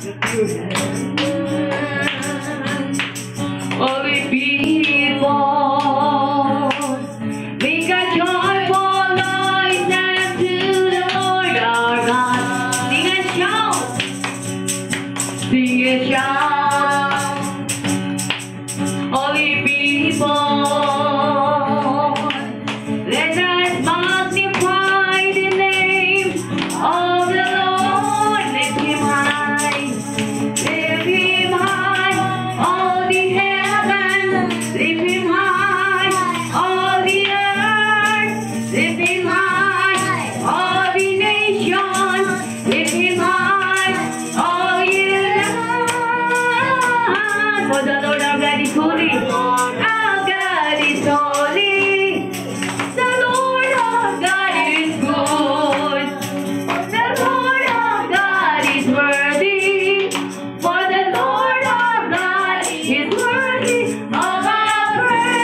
Clap your hands, all ye people. Make a joyful noise unto the Lord our God. Sing and shout. Sing and shout. All ye people. Let us magnify the name of the Lord. Lift him high. Lift him high. All the heavens. Lift him high. All the earth. Lift him high. All the nations. Lift him high. All ye land. For the Lord our God is holy. Our God is holy. The Lord our God is good. The Lord our God is worthy. For the Lord our God is worthy of our praise.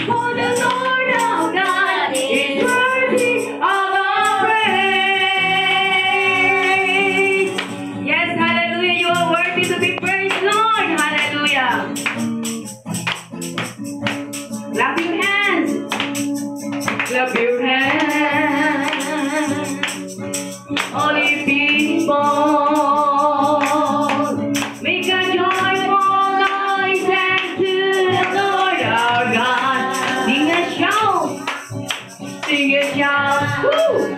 For the Lord our God is worthy of our praise. Yes, hallelujah. You are worthy to be praised, Lord. Hallelujah. Clap your hands. Clap your hands. All ye people. Make a joyful noise unto the Lord our God. Sing a shout. Sing a shout. Woo!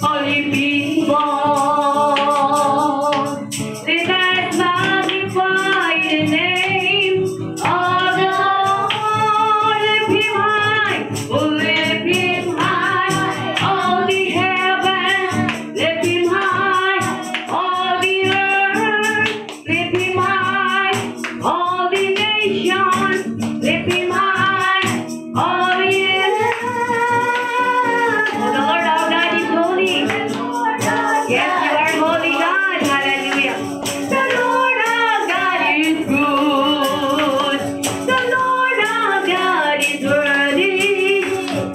All ye people. Let us magnify the name of the Lord. Lift him high. Oh, lift him high. All the heavens. Lift him high. All the earth. Lift him high. All the nations. Lift him high. All the earth. Oh, the Lord our God is holy. Yes, you are holy God. Hallelujah. The Lord our God is good. The Lord our God is worthy.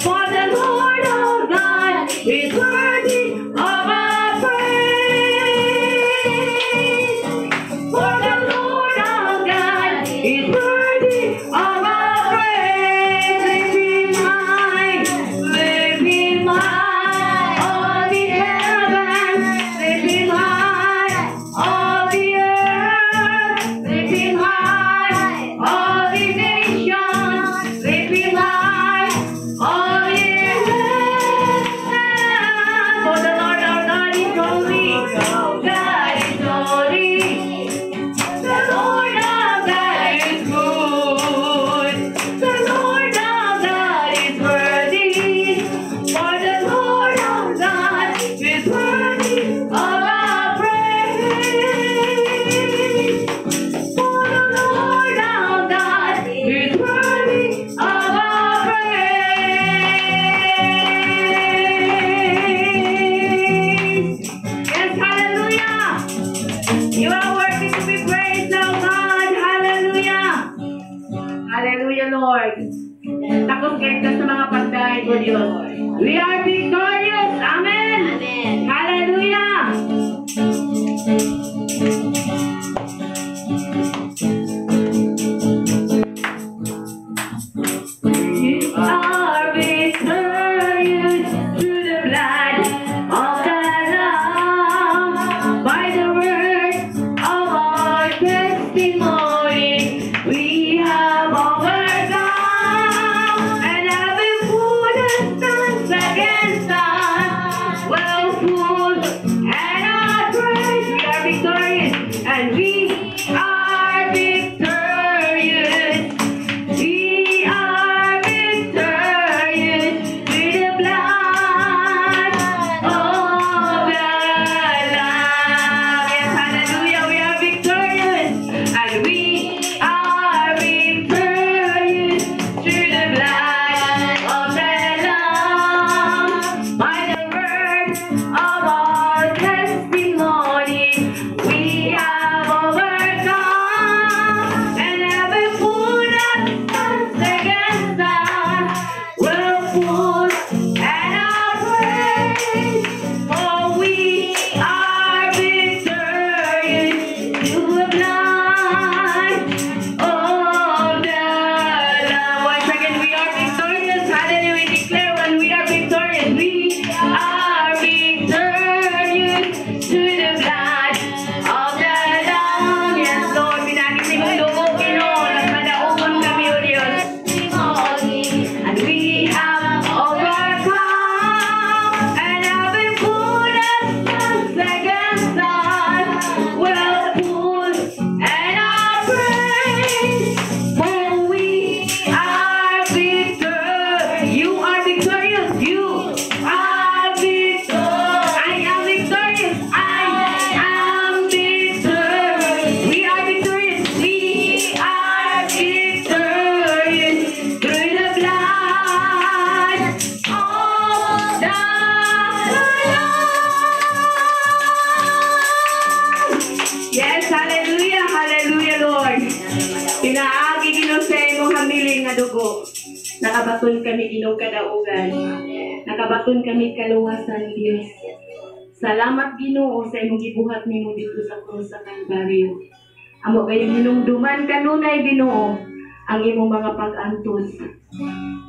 For the Lord our God is worthy of our praise. For the Lord our God is worthy of our praise. Lift him high, lift him high, all the heavens, lift him high, all the earth, lift him high, all the nations, lift him high, all the earth. For the Lord our God is holy, God is holy. The Lord our God is good. The Lord our God is worthy. For the Lord our God is worthy of our praise. For the Lord our God is worthy of our praise. Yes, hallelujah. You are worthy to be praised, oh God. Hallelujah. Hallelujah, Lord. Takos kaayo ta sa mga pagdaig o Diyos. We are victorious. Amen. Amen. Hallelujah. We are victorious through the blood of the Lamb, by the word of our testimony. We have overcome, and every foe that stands against us. Ginoo. Nakabaton kami, Ginoo, kadaugan. Nakabaton kami kaluwasan, Dios. Salamat, Ginoo, sa imong gibuhat nimo didto sa krus sa Kalbaryo. Amo kayong hinumduman kanunay, Ginoo, ang imong mga pag-antos.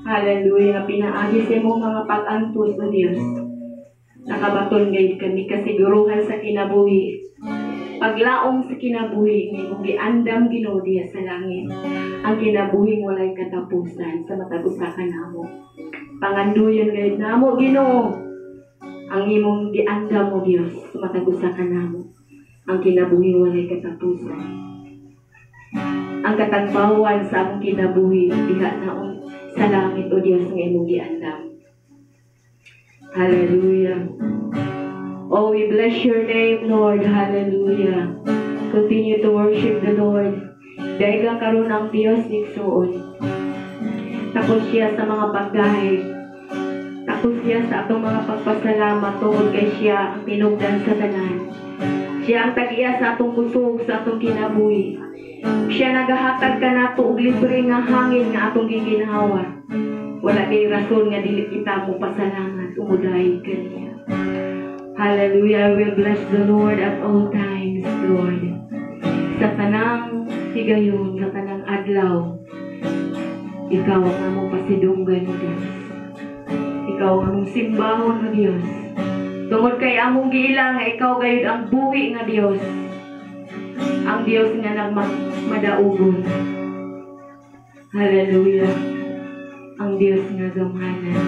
Hallelujah, pinaagi sa imong mga pag-antos, O Dios. Nakabaton gayud kami kasiguruhan sa kinabuhi. Paglaom sa kinabuhi nga imong giandam, Ginoo, diya sa langit. Ang kinabuhing walay katapusan sa matag usa kanamo. Panganduyon gayud namo, Ginoo, ang imong giandam mo, Dios, sa matag usa kanamo. Ang kinabuhing walay katapusan. Ang katagbawan sa among kinabuhi diha naon sa langit, O Dios, nga imong giandam. Hallelujah. Oh, we bless your name, Lord. Hallelujah. Continue to worship the Lord. Dayga karon ang Dios, igsuon. Takos siya sa mga pagdahig. Takos siya sa atong mga pagpasalamat tungod kay siya ang tinugdan sa tanan. Siya ang tag-iya sa atong kusog, sa atong kinabuhi. Siya nagahatag kanato og libre nga hangin nga atong giginhawa. Wala kay rason nga dili kita mo pasalamat o mudayeg kaniya. Hallelujah. I will bless the Lord at all times, Lord. Sa tanang higayon, sa tanang adlaw, ikaw ang among pasidunggan, O Diyos. Ikaw ang among simbahon, O Diyos. Tungod kay among giila nga ikaw gayud ang buhi nga Dios. Ang Dios nga nagmadaugon. Hallelujah. Ang Dios nga gamhanan.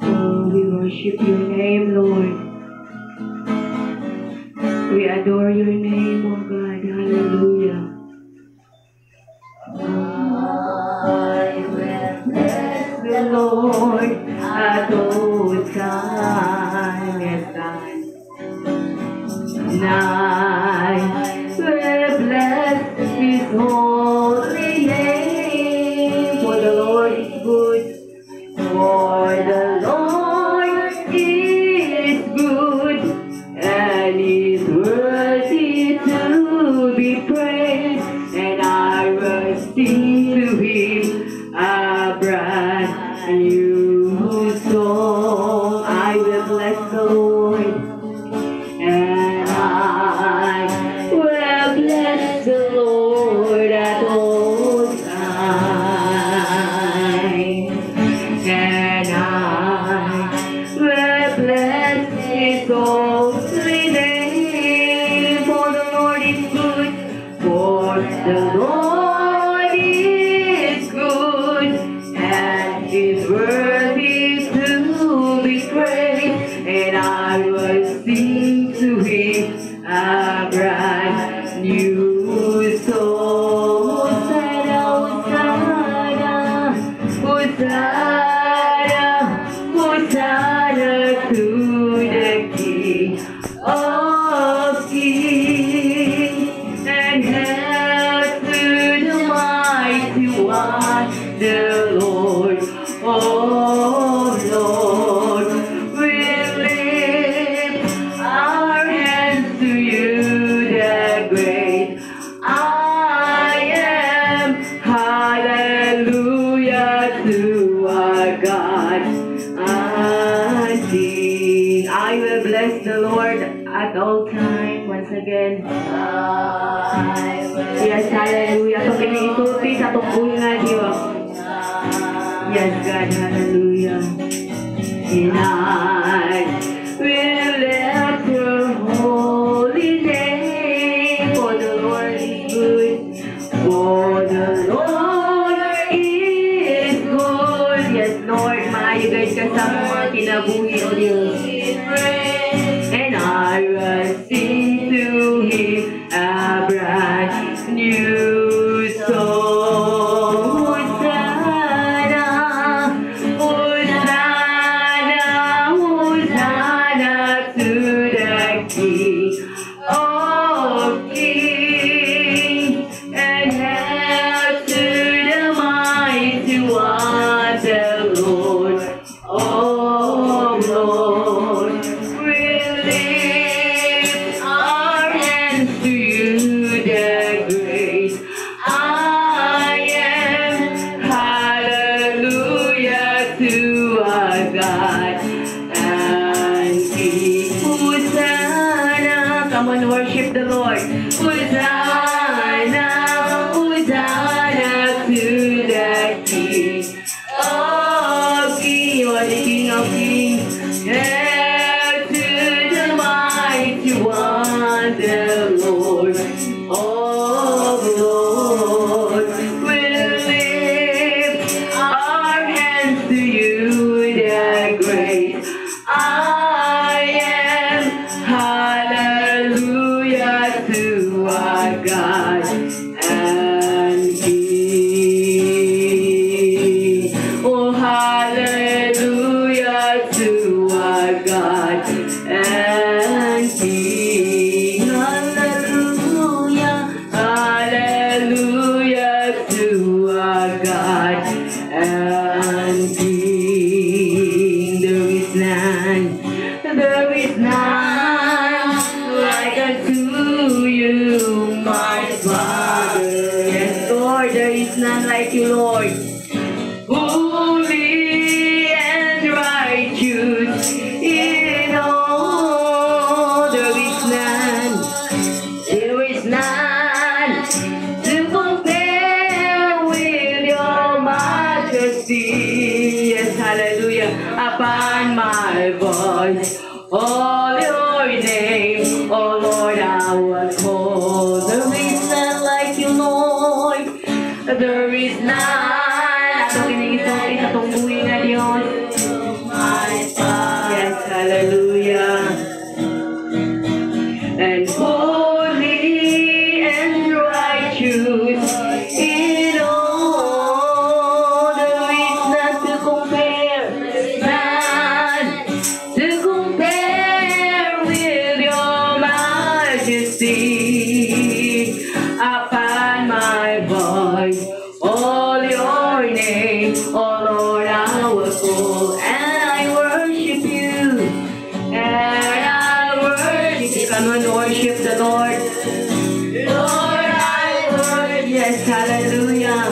Oh, we worship your name, Lord. We adore your name, oh God. Hallelujah. I will bless the Lord at all times. Yes, God. And I will bless His holy name. For the Lord is good. For the Lord is good and is worthy to be praised. And I will sing to Him a brand new song. I will bless the Lord. And I will bless the Lord at all times. And I will bless His holy name. For the Lord is good. For the Lord is good. And is worthy to be praised. And I will sing to Him a brand new song. Hosanna, Hosanna, Hosanna, Hosanna to the King of Kings. And hail to the mighty one, the Lord of Lords. We lift our hands to you, the great I am. Hallelujah to our God and King. I will bless the Lord at all time. Once again. Yes, hallelujah. So, kini ituti sa atong buhi nga Diyos. Yes, God, hallelujah. And I will lift your holy name, for the Lord is good. For the Lord is good. Yes, Lord, maayo gayud ka sa mga kinabuhi, O Diyos. And I will sing to Him a brand new song. Hosanna, Hosanna, the King of Kings. You are the King of Kings. Hail to the mighty one, the Lord of Lords. We lift our hands to you, the great I am. Hallelujah to our God and King. Oh, hallelujah to our God and King. Hallelujah, hallelujah to our God and King. There is none like unto you, my Father. Yes, Lord, there is none like you, Lord. Holy and righteous in all, there is none to compare with your majesty. Yes, hallelujah. Upon my voice, all your name, oh Lord, I will call. There is none like you, Lord. There is none. Atong kining isulti sa atong buhi nga Dios. Yes, hallelujah. And holy and righteous in all, there is none to compare, none to compare with your majesty. Upon my voice, all your name, oh Lord, I will call, and I worship you. And I worship you. Come on, worship the Lord. Lord, I worship. Yes, hallelujah.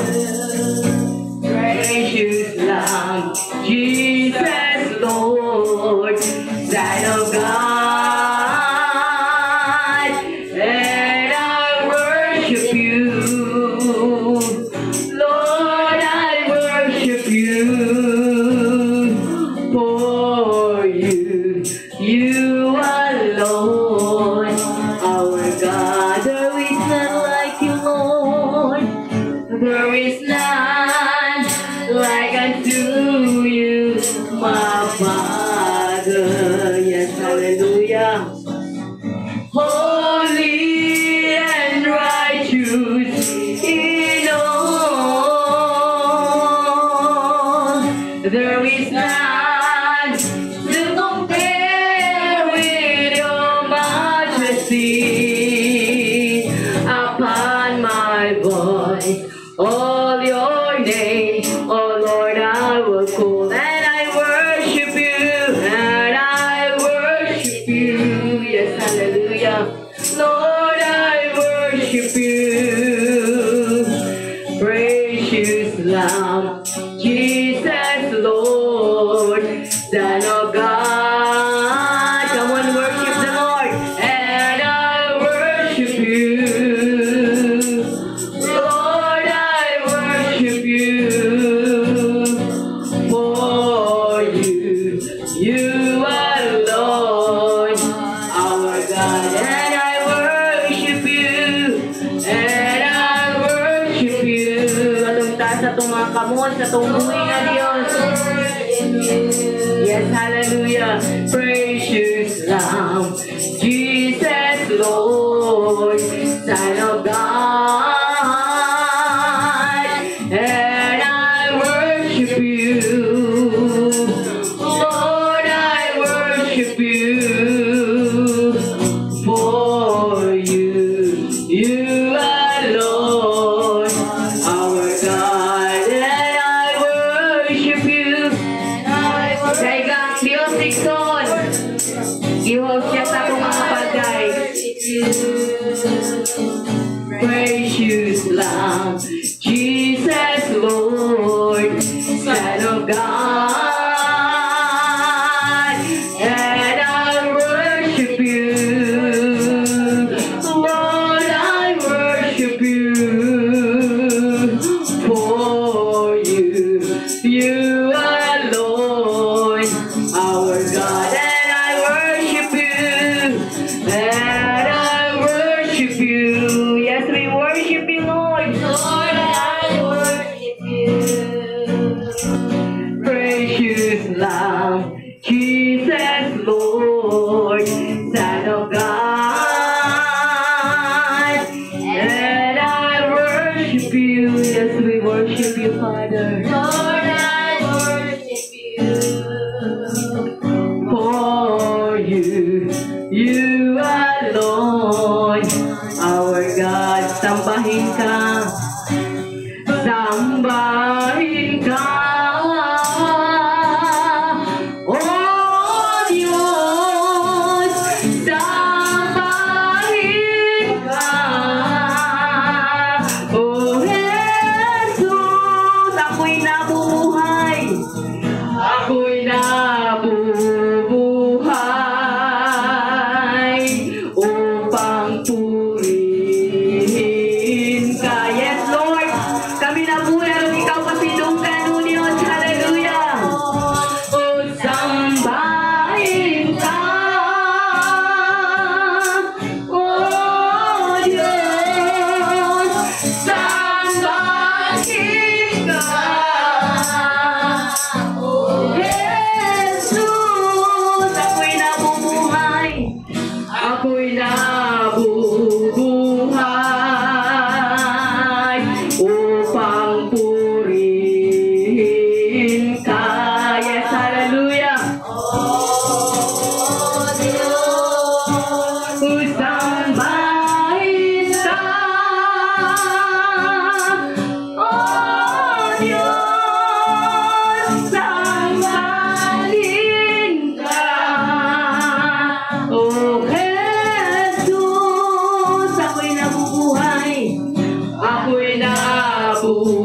Precious Lamb, Jesus, Lord, Son of God, and I worship you. Lord, I worship you. For you, you alone, our God. There is none like you, Lord. There is none like unto you, my Father. Yes, hallelujah. Holy and righteous in all. There is none to compare with your majesty. Upon my voice, all your name, oh Lord, I will call, and I worship you, and I worship you. Yes, hallelujah. Lord, I worship you. Precious Lamb, Jesus, Lord, Son of God. Come on, worship the Lord, and I worship you. Lord, I worship you. For you, you alone, our God, and I worship you, and I worship you. Atong taas sa atong mga kamot, sa atong buhi nga Dios. Yes, hallelujah. Precious Lamb, Jesus, Lord, Son of God, and I worship you. Lord, I worship you. For you, you alone, our God, and I worship you. Daygang Dios igsoon. Gihost siya sa Ako'y nabubuhay. Ako'y nabubuhay upang purihin ka. Yes, Lord. Kami nabuhay aron ikaw pasidunggan, O Diyos. Hallelujah. O sambahin ka, O Diyos, sambahin ka, O Jesus, ako'y nabubuhay, ako'y nabubuhay upang purihin ka. Yes, hallelujah. O Diyos, Sambahin ka, O Diyos, sambahin ka, O Jesus, ako'y nabubuhay, ako'y nabubuhay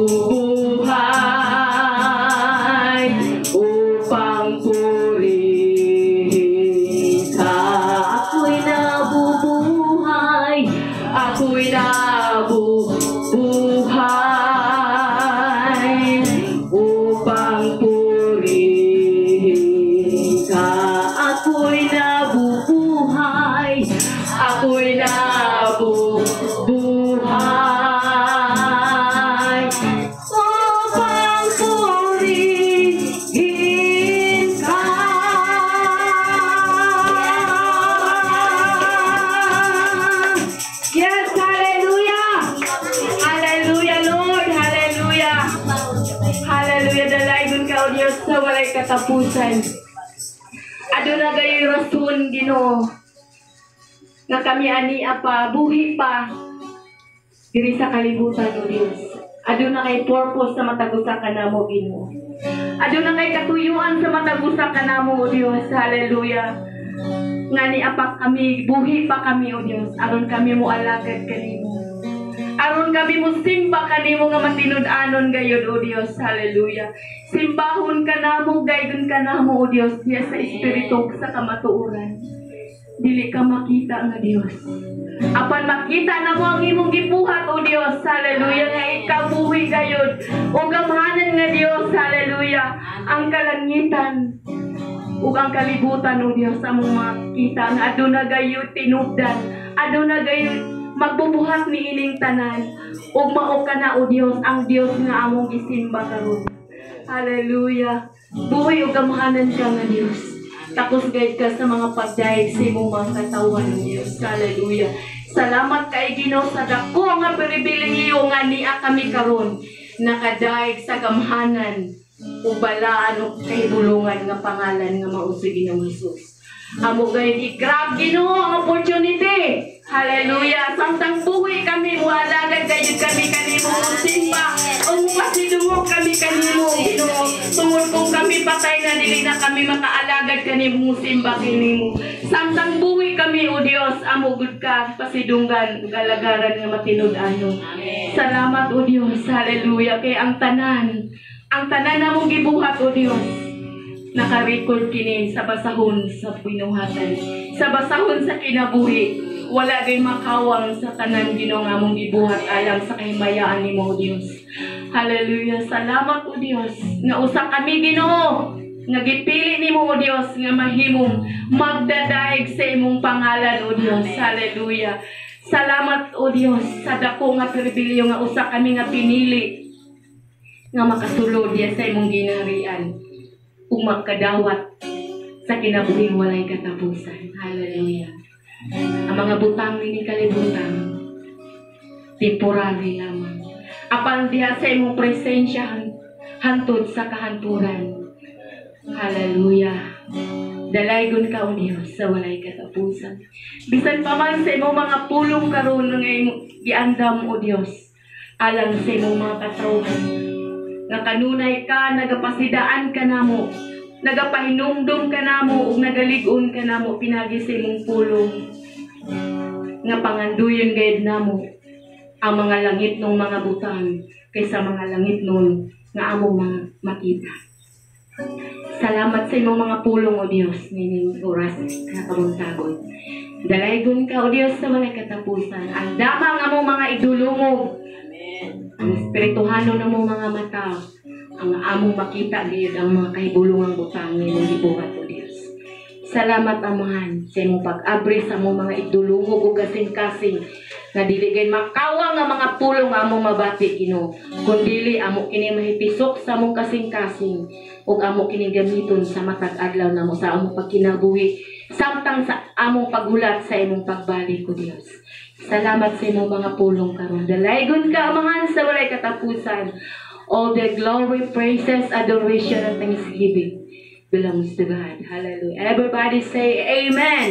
upang purihin ka. Ako'y nabubuhay, ako'y nabubuhay upang purihin ka. Ako'y nabubuhay, ako'y nabubuhay upang purihin ka. Yes, hallelujah! Hallelujah, Lord! Hallelujah! Hallelujah! Dalaygon ka, O Diyos, sa walay katapusan. Aduna gayoy rason, Ginoo, nga kami ania pa, buhi pa, diri sa kalibutan, O Diyos. Aduna kay purpose sa matag usa kanamo, Ginoo. Aduna kay katuyuan sa matag usa kanamo, O Diyos. Hallelujah. Nga ania pa kami, buhi pa kami, O Diyos, aron kami mo alagad kanimo. Aron kami mo simba kanimo nga matinud-anon gayud, O Dios. Hallelujah. Simbahon ka namo, gaygon ka namo, O Dios, diya sa espiritu ug sa kamatuoran. Dili ka makita nga Dios. Apan makita namo ang imong gibuhat, O Dios. Hallelujah. Nga ikaw buhi gayud. O gamhanan nga Dios. Hallelujah. Ang kalangitan ug ang kalibutan, O Dios, among makita nga aduna gayud tinubdan, aduna gayud magbubuhat ni ining tanan, ug mao ka na, O Dios, ang Dios nga among gisimba karon. Hallelujah. Buhi ug gamhanan ka nga Dios. Takos gayud ka sa mga pagdayeg sa imong mga katawhan, O Dios. Hallelujah. Salamat kay Ginoo sa dako nga pribilehiyo nga nia kami karon nakadayeg sa gamhanan o balaan o kahibulungan nga pangalan nga mao si Ginoong Hesus. Amo gayud i-grab, Ginoo, ang opportunity. Hallelujah. Samtang buhi kami, mualagad gayud kami kanimo, simba. O mupasidungog kami kanimo, Ginoo. Tungod kung kami patay na, dili na kami makaalagad kanimo, simba kanimo. Samtang buhi kami, O Dios, amo gud ka pasidunggan ug alagaran nga matinud-anon. Salamat, O Dios. Hallelujah. Kay ang tanan namong gibuhat, O Dios, naka-record kini sa basahon sa binuhatan, sa basahon sa kinabuhi. Wala gay makawang sa tanan, Ginoo, nga among gibuhat alang sa kahimayaan nimo, O Dios. Hallelujah. Salamat, O Dios, nga usa kami, Ginoo, nga gipili nimo, O Dios, nga mahimong magdadaig sa imong pangalan, O Dios. Hallelujah. Salamat, O Dios, sa dako nga pribilehiyo nga usa kami nga pinili nga makasulod diya sa imong ginaharian ug magkadawat sa kinabuhing walay katapusan. Hallelujah. Ang mga butang ni kalibutan, temporary lamang. Apan diha sa imong presensya, hantod sa kahanturan. Hallelujah. Dalaygon ka, O Dios, sa walay katapusan. Bisan pa man sa imong mga pulong karon nga imong giandam, O Dios, alang sa imong mga katawhan, nga kanunay ka nagapasidaan ka namo, nagapahinumdum ka namo ug nagalig-on ka namo pinagi sa imong pulong, nga panganduyon gayud namo ang mga langitnong mga butang kaysa mga langitnon nga among mga makita. Salamat sa imong mga pulong, O Dios, nining oras nga kabuntagon. Dalaygon ka, O Dios, sa walay katapusan. Andama ang among mga igdulungog. Ang espirituhanon ng among mga mata. Ang among makita gayud ang mga kahibulungang butang nga imong gibuhat, O Dios. Salamat, Amahan, sa imong pag-abri sa among mga igdulungog ug kasing-kasing nga dili gayud makawang nga mga pulong nga among mabati, Ginoo, kundili amo kini mahipisok sa among kasing-kasing ug amo kini gamiton sa matag adlaw namo sa among pagkinabuhi samtang sa among paghulat sa imong pagbalik, O Dios. Salamat sa imong mga pulong karon. Dalaygon ka, Amahan, sa walay katapusan. All the glory, praises, adoration, and thanksgiving belongs to God. Hallelujah. Everybody say "Amen."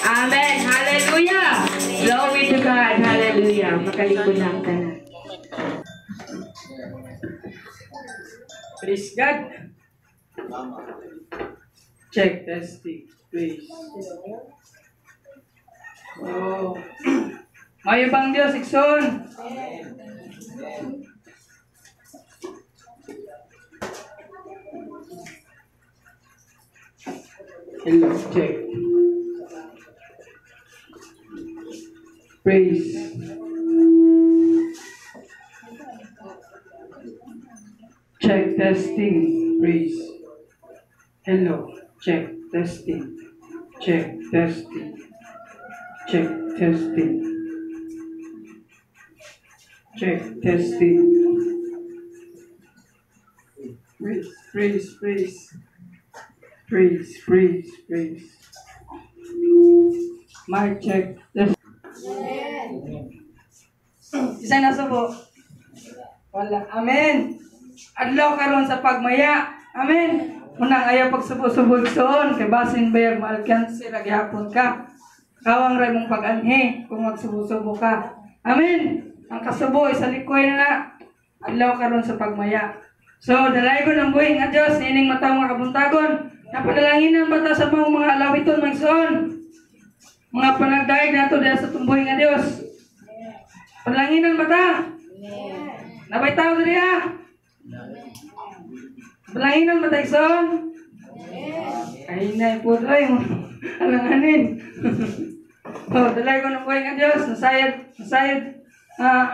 Amen. Hallelujah. Glory to God. Hallelujah. Makalikod na ang tanan. Praise God. Check, testing, please. So, maayo bang Diyos, igsoon? Hello, check. Praise. Check, testing, praise. Hello, check, testing. Check, testing. Check, testing. Check, testing. Praise, praise, praise. Praise, praise, praise. Mic check. Test. Isa na subo. Wala. Amen. Adlaw karon sa pagmaya. Amen. Unang ayaw pagsubo-subo, igsoon kay basin bayag maalkansi ra gihapon ka. Kawang ra imong pag-anhi kung magsubo-subo ka. Amen. Ang kasubo isa likoy na na. Adlaw karon sa pagmaya. So, dalaygon ang buhi nga Dios niining mataw nga kabuntagon. Napadalanginan bata sa mga alawiton, mga igsoon? Mga panagdaig nato diha sa tumbuhi nga Dios. Panalanginan bata? Nabay tao diriya? Panalanginan bata, igsoon? Ay na po ay alanganin. Oh, dalaygon ang buhi nga Dios, nasayod, nasayod,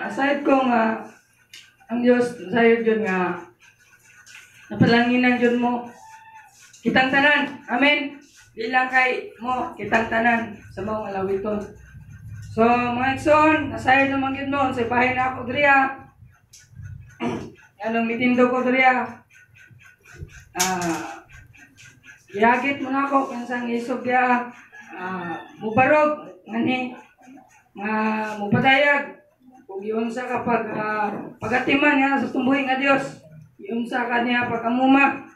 nasayod ko nga ang Dios, nasayod yun nga napalanginan yun mo. Kitang tanan. Amen. Di lang kay mo, kitang tanan sa mga alawiton. So, mga igsoon, nasayod naman yun mo. Sa bahay na ako diriya. Anong mitindo ko diriya. Gihagit mo na ako kansang isog diya. Mubarog, ngani, nga mupadayag. Kung iunsa ka pag, pagatiman nga sa tumbuhi nga Dios, iunsa ka niya pag-amuma,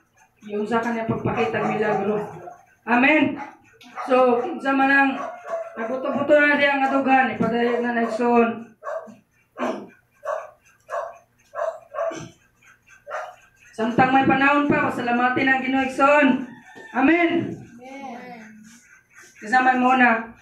iunsa ka niya pagpakita milagro. Amen. So, kinsa man ang nabuto-buto na diya nga dughan, ipadayag na na, igsoon. Samtang may panahon pa, pasalamatin ang Ginoo, igsoon. Amen. Kinsa may muna.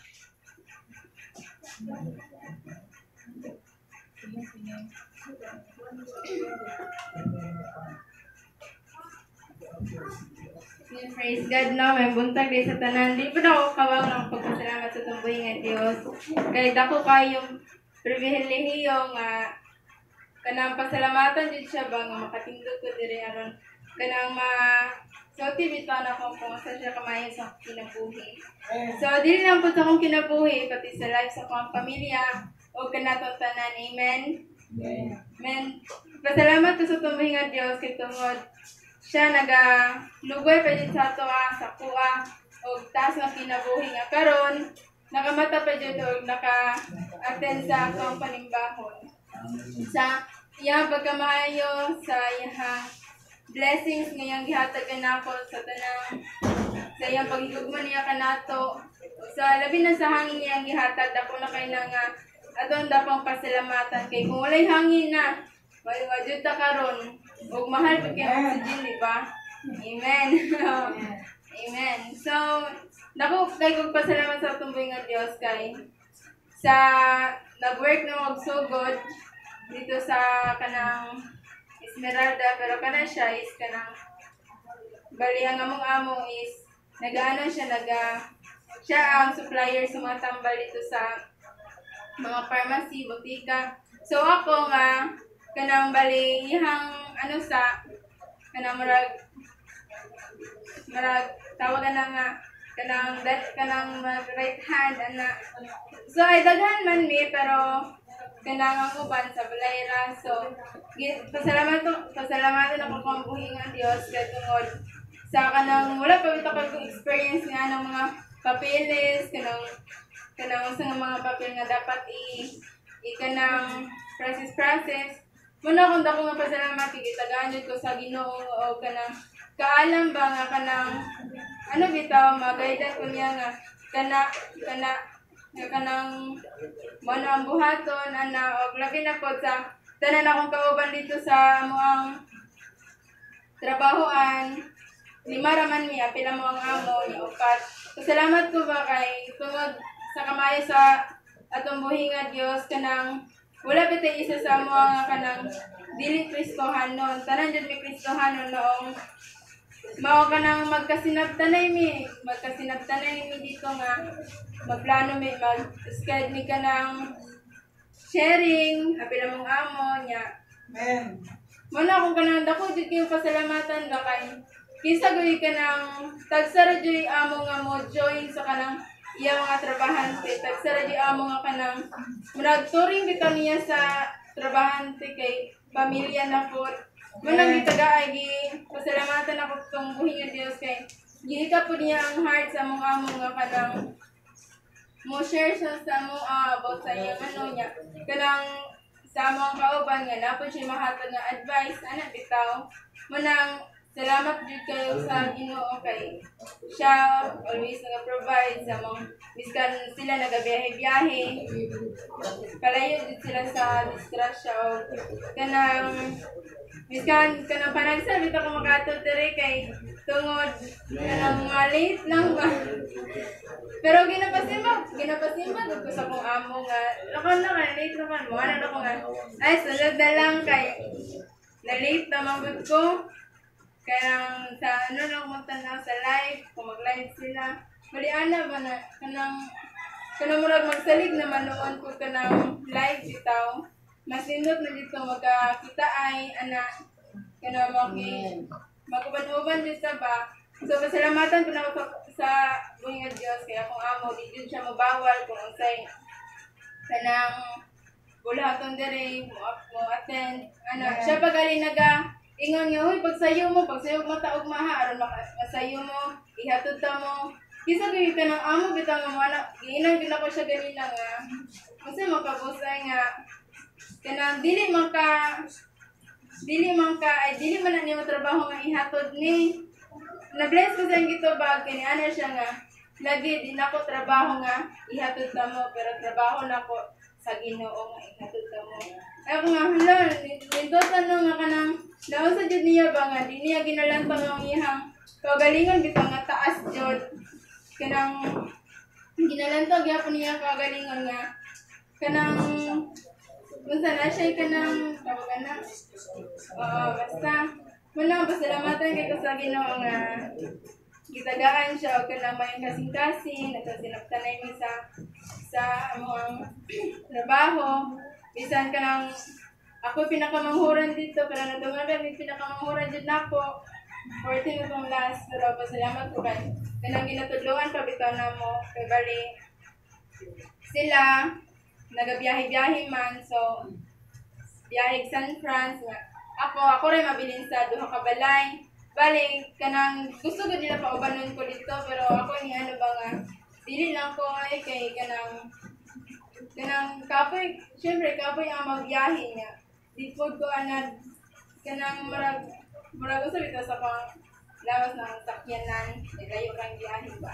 Praise God, no? May buntag di sa tanan. Di pa na ako kawang ng pagpasalamat sa tumbuhi nga Dios. Kay dako kayong pribilehiyo nga kanang pasalamatan jud siya ba nga makatindog ko diri aron kanang ma sulti bitaw na ko kung asa siya kamayo sa akong kinabuhi. So dili lang po sa akong kinabuhi pati sa life sa akong pamilya o kanatong tanan. Amen. Amen. Pasalamat ko sa tumbuhi nga Dios kay tungod siya naga-lugoy pa jud sa atoa, sa kuha og taas nga kinabuhi nga karon nakamata pa jud og naka-attend sa atong panimbahon. Sa iyang pagkamaayo, sa iyang blessings nga iyang gihatag kanako sa tanang, sa iyang paghigugma niya kanato, sa labi na sa hangin niyang gihatag, dako na kay na nga aton dapang pasalamatan kay kung walay hangin na wala jud ta karon ug mahal pa kay oxygen, di ba? Amen. Amen. So, dako kay kog pasalamat sa atong buhi nga Dios kay sa nag-work na og sugod dito sa kanang Esmeralda, pero kana siya is kanang bali ang among amo is nagaano siya, naga siya ang supplier sa mga tambal dito sa mga pharmacy, botika. So ako nga kanang bali ihang ano sa kanang murag murag tawagan na nga kanang that kanang mag right hand ana. So ay daghan man mi, pero kanang ang uban sa balayra. So pasalamatan ako kung buhi nga Dios kay tungod sa kanang wala pa bitaw ko experience nga ng mga papeles, kanang kanang sa nga mga papel nga dapat i kanang process process. Muna akong dako nga pasalamat kay gitagaan jud ko sa Ginoo o kanang kaalam ba nga kanang ano bitaw magaidan ko niya nga kana kana nga kanang mo na ang buhaton ana. Og labi na pod sa tanan akong kauban dito sa amoang trabahoan, lima ra man mi, apil mo ang amo ni upat. Pasalamat ko ba kay tungod sa kamayo sa atong buhi nga Dios, kanang wala pa tay isa sa amo nga kanang dili Kristohanon. Tanan jud mi Kristohanon noong mao kanang magkasinabtanay mi dito nga magplano mi, mag-schedule mi kanang sharing apil among amo nya. Amen. Muna akong kanang dako jud kayo pasalamatan ba kay kinsa gyud kanang tagsa ra jud amo nga mo join sa kanang iya mga trabahante, tagsa ra jud amo nga kanang murag turing bitaw niya sa trabahante kay pamilya na pod. Munang gitaga gi pasalamatan ako tong buhi nga Dios kay gihika pod niya ang heart sa among amo nga kanang mo share siya sa amo about sa iyang ano niya kanang sa among kauban nga napod siya mahatag nga advice ana bitaw. Munang salamat jud kayo sa Ginoo kay siya always naga-provide sa among biskan sila nagabiyahe-biyahe, palayo jud sila sa disgrasya o kanang biskan kanang panagsa bitaw ko makaatod diri kay tungod kanang mga late lang ba. Pero ginapasimba gud ko sa akong amo nga lakon na ka late na kan mo ano ko nga ay sunod na lang kay na late na man gud ko. Kaya sa ano lang mo tanaw sa live, kung mag-live sila. Bali ana ba na kanang kanang murag magsalig naman noon ko kanang live bitaw. Mas nindot na dito magkakita ay ana kanang maki maguban-uban jud sa ba. So pasalamatan ko na ako sa buhi nga Dios kaya akong amo di jud siya mabawal kung unsay kanang bulahaton diri mo attend ana. Siya pagali naga ingon nga, "Huy, pagsayo mo taog maha aron masayo mo, ihatod ta mo." Kinsa gyud ka ng amo bitaw nga mo ana, giinang gyud ako siya ganina nga unsa man kabusay nga kanang dili man ka ay dili man na nimo trabaho nga ihatod ni. Na-bless ko sa iyang gitubag kini ana siya nga lagi di nako trabaho nga ihatod ta mo, pero trabaho nako sa Ginoo nga ihatod ta mo. Ay ako nga hala, nindot ano nga kanang naunsa jud niya ba nga di niya ginalantang ang iyang kagalingon bitaw nga taas jud, kanang ginalantang gyapon niya kagalingon nga kanang unsa na siya kanang tawagan na. Oo, basta muna pasalamatan kay ko sa Ginoo nga gitagaan siya og kanang may kasing-kasing nagkasinabtanay mi sa among trabaho. Bisan kanang ako pinakamanghuran dito, pero nadungan mi pinakamanghuran jud nako 14 na tong last, pero pasalamat ko kay kanang ginatudloan pa bitaw namo kay bali sila nagabiyahe-biyahe man, so biyahe San Franz nga ako rin mabilin sa duha ka balay. Bali kanang gusto gud nila paubanon ko dito, pero ako ni ano ba nga dili lang ko ay kay kanang kanang kapoy, syempre kapoy ang magbiyahe niya, di pod ko anad kanang murag murag usa bitaw sa pang lawas ng sakyanan kay layo kang biyahe ba.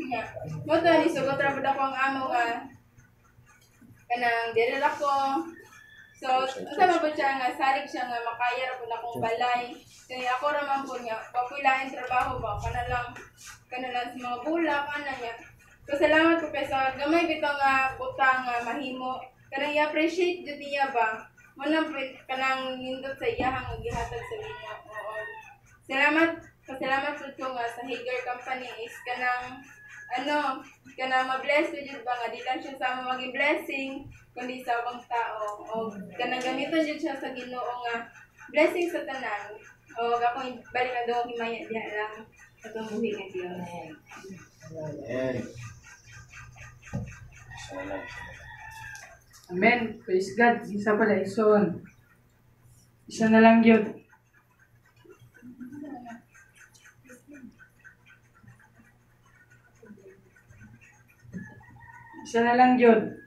Yeah. Mo to ni sugot ra pud ako ang amo nga kanang diri ra ko. So, unsa man pud siya nga salig siya nga makaya ra pud akong balay. Kay ako ra man pud nga wa lain trabaho ba, kana lang sa mga bulak ana niya. So salamat ko kay sa gamay bitaw nga butang nga mahimo. Kanang i-appreciate jud niya ba. Mo nang kanang nindot sa iyahang nga gihatag sa Ginoo. Oo. Salamat, pasalamat pud ko nga sa Hagar Company is kanang ano, kanang ma-bless ko jud ba nga di lang siya sa amo maging blessing kundi sa ubang tao. O kanang gamiton jud siya sa Ginoo nga blessing sa tanan. O akong balik na daw himaya diha lang sa atong buhi nga Dios. Amen. Salamat. Amen. Praise God. Isa pala, ison. Isa na lang yun. Isa na lang yun.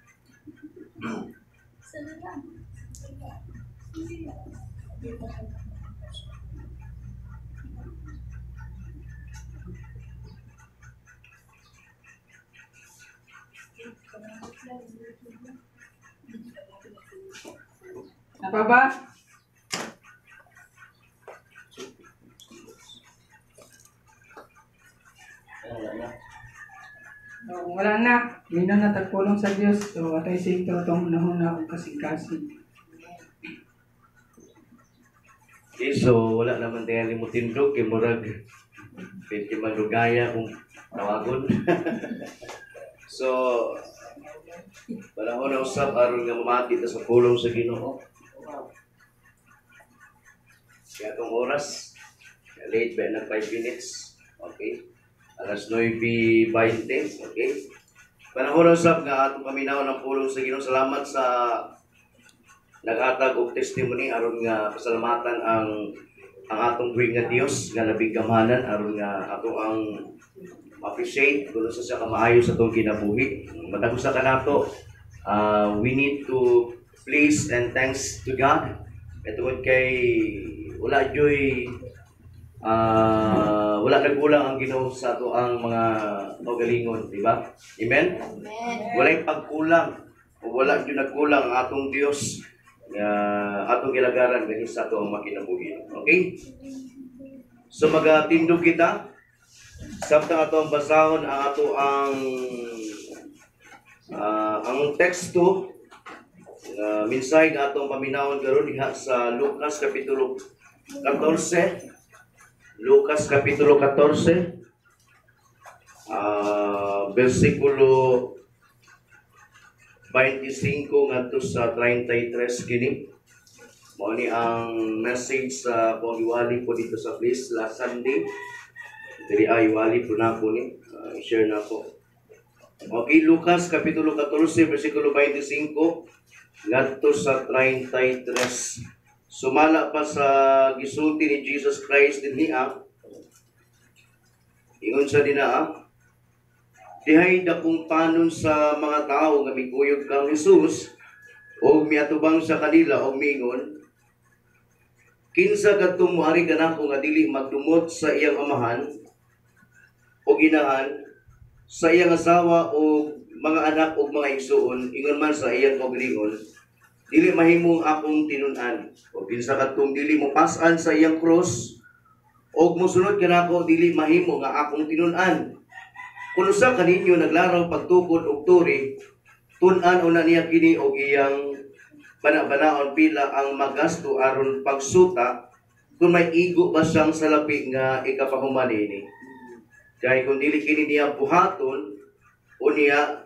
Napa ba? Wala na. So, kung wala na, yun na natagpulong sa Dios. So, atay sa ito itong unahon og kasing-kasing. Okay, so wala naman tayo limutindog kay murag pwede man lugaya kung tawagon. So panahon na usab aron nga mamati ta sa pulong sa Ginoo. Kaya itong oras, late ba na 5 minutes. Okay. Alas 9:20, okay. Panahon na usab nga atong paminaw ng pulong sa Ginoo. Salamat sa naghatag og testimony aron nga pasalamatan ang atong buhi nga Dios nga labing gamhanan aron nga ato ang appreciate kuno sa siya kamaayo sa atong kinabuhi. Matag usa ka nato, we need to please and thanks to God. Tungod kay wala joy wala nagkulang ang Ginoo sa ato ang mga kaugalingon, di ba? Amen. Amen. Walay pagkulang o wala gyud nagkulang ang atong Dios nga atong gilagaran gani sa ato ang makinabuhi. Okay? So magatindog kita samtang ato ang basahon ang ato ang teksto mensahe nga atong paminawon karon diha sa Lucas kapitulo 14. Lucas kapitulo 14 versikulo 25 ngadto sa 33 kini. Mao ni ang message sa akong iwali po dito sa place last Sunday. Diri ay iwali po na ako ni. Share na ako. Okay, Lucas kapitulo 14 versikulo 25 ngadto sa 33. Sumala pa sa gisulti ni Jesus Christ dinhi. Ingon sa dinaa, dihay dakong panon sa mga tao nga mikuyog kang Jesus og miatubang sa kanila og miingon, kinsa kadtong moari kanako nga dili magdumot sa iyang amahan o ginahan, sa iyang asawa o mga anak o mga igsuon, ingon man sa iyang kaugalingon, dili mahimong akong tinun-an. O kinsa kadtong dili mopas-an sa iyang krus og mosunod kanako, dili mahimo nga akong tinun-an. Kung usa kaninyo naglaraw pagtukod og turi, tun-an una niya kini og iyang bana-banaon pila ang magasto aron pagsuta kung may igo ba siyang salapi nga ikapahuman niini. Kay kung dili kini niya buhaton o niya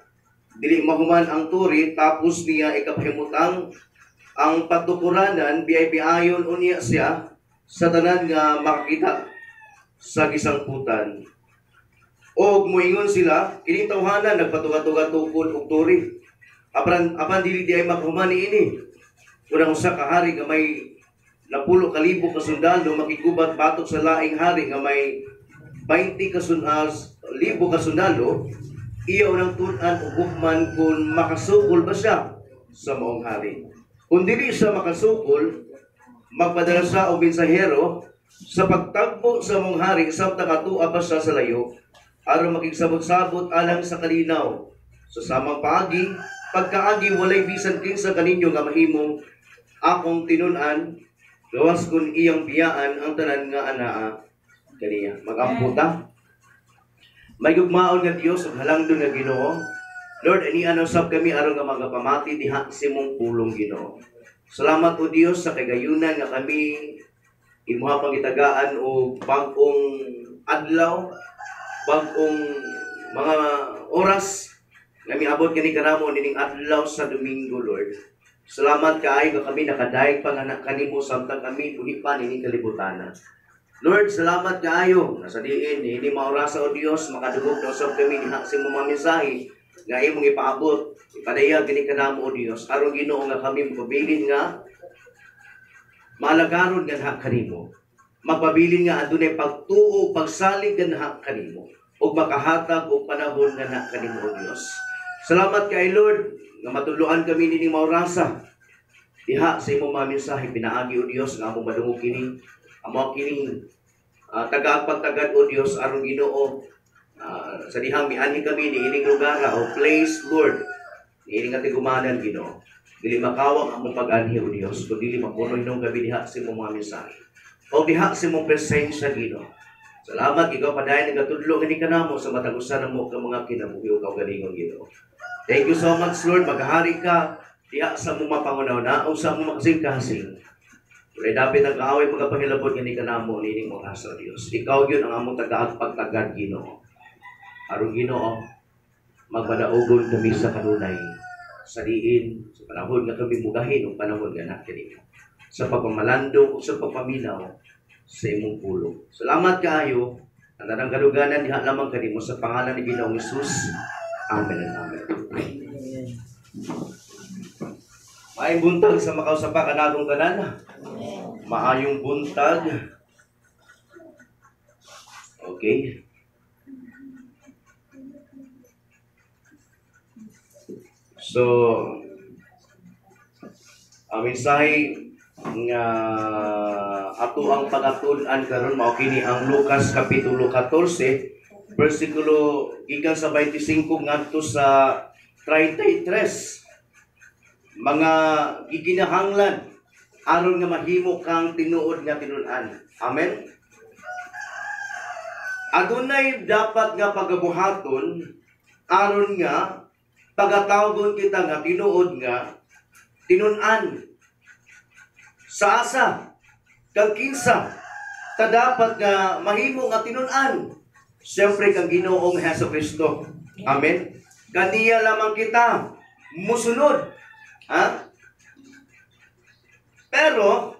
dili mahuman ang turi tapos niya ikapahimutang ang patukuranan, biay-biayon unya siya sa tanan nga makakita sa gisangputan. Og moingon sila, kining tawhana nagpatuga-tuga tukod og turi. Apan dili di ay makahuman niini. Unang usa ka hari nga may 10,000 ka sundalo makigubat batok sa laing hari nga may 20,000 ka sundalo, iya unang tun-an og hukman kung makasukol ba siya sa maong hari. Kung dili siya makasukol, magpadala siya og mensahero sa pagtagbo sa maong hari samtang katua pa siya sa layo, aron makigsabot-sabot alang sa kalinaw. Sa samang paagi, pagkaagi walay bisan kinsa kaninyo nga mahimong akong tinun-an, gawas kun iyang biyaan ang tanan nga anaa kaniya. Magampo ta. May gugmaon nga Dios ug halangdon nga Ginoo. Lord, anian usab kami aron nga magapamati diha sa imong pulong, Ginoo. Salamat, O Dios, sa kagayunan nga kami imuha pangitagaan og bag-ong adlaw, bag-ong mga oras nga miabot kini kanamo nining adlaw sa Domingo, Lord. Salamat kaayo nga kami nakadayeg pa nga kanimo samtang kami buhi pa nining kalibutana. Lord, salamat kaayo nga sa diin niini maorasa, O Dios, makadungog na usab kami diha sa imong mga mensahe nga imong ipaabot, ipadayag kini kanamo, O Dios, aron, Ginoo, nga kami mapabilin nga maalagaron ganha kanimo. Magpabilin nga adunay pagtuo, pagsalig ganha kanimo ug makahatag og panahon ganha kanimo, O Dios. Salamat kay Lord nga matudloan kami nining maorasa diha sa imong mga mensahe pinaagi, O Dios, nga among madungog kini. Amo kining tagaag pagtagad, O Dios, aron, Ginoo, sa dihang mianhi kami niining lugar o place, Lord, niining katigumanan, Ginoo. Dili makawang among pag-anhi, O Dios, kung dili mapuno hinong gabi diha sa imong mga mensahe o diha sa imong presensya, Ginoo. Salamat, ikaw padayon nagatudlo gani kanamo sa matag usa namo ka mga kinabuhi o kaugalingon, Ginoo. Thank you so much, Lord. Maghari ka diha sa among mapangunaw o sa among makasing-kasing. Walay dapit ang kaaway magapangilabot gani kanamo nining mga sa Dios. Ikaw gyud ang among tagaag pagtagad, Ginoo. Aron, Ginoo, magmadaogon kami sa kanunay sa diin sa panahon nga kami mugahin og panahon nga kanimo sa pagpamalandong ug sa pagpaminaw sa imong pulong. Salamat kaayo. Ang tanang kaduganan diha lamang kanimo sa pangalan ni Ginoong Hesus. Amen and amen. Maayong buntag sa makausapa kanatong tanan. Maayong buntag. Okay. So, ang mensahe nga ato ang pagatud-an karon mao kini ang Lucas kapitulo 14 bersikulo gikan sa 25 ngadto sa 33, mga gikinahanglan aron nga mahimo kang tinuod nga tinun-an. Amen. Adunay dapat nga pagabuhaton aron nga pagatawgon kita nga tinuod nga tinun-an. Sa asa kang kinsa ta dapat nga mahimo nga tinun-an? Siyempre kang Ginoong Hesus Kristo. Amen. Kaniya lamang kita musunod. Ha? Pero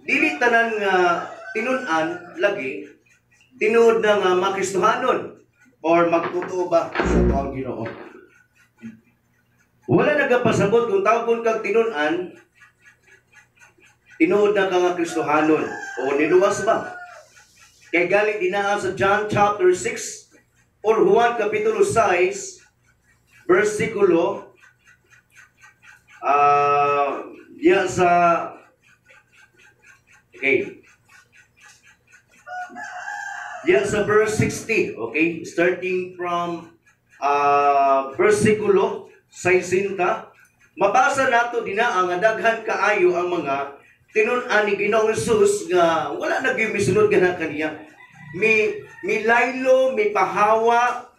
dili tanan nga tinun-an lagi tinuod na nga makristohanon or magtotoo ba sa tuang Ginoo. Wala nagapasabot kung tawgon kang tinun-an, tinuod na ka nga Kristohanon o niluwas ba. Kay galing dinaa sa John chapter 6 or Juan kapitulo 6 versikulo diya sa, okay, diya sa verse 60, okay, starting from versikulo 60, mabasa nato dinaa nga daghan kaayo ang mga tinun-an ni Ginoong Hesus nga wala na gyud misunod gana kaniya. Mi milaylo, mi pahawa,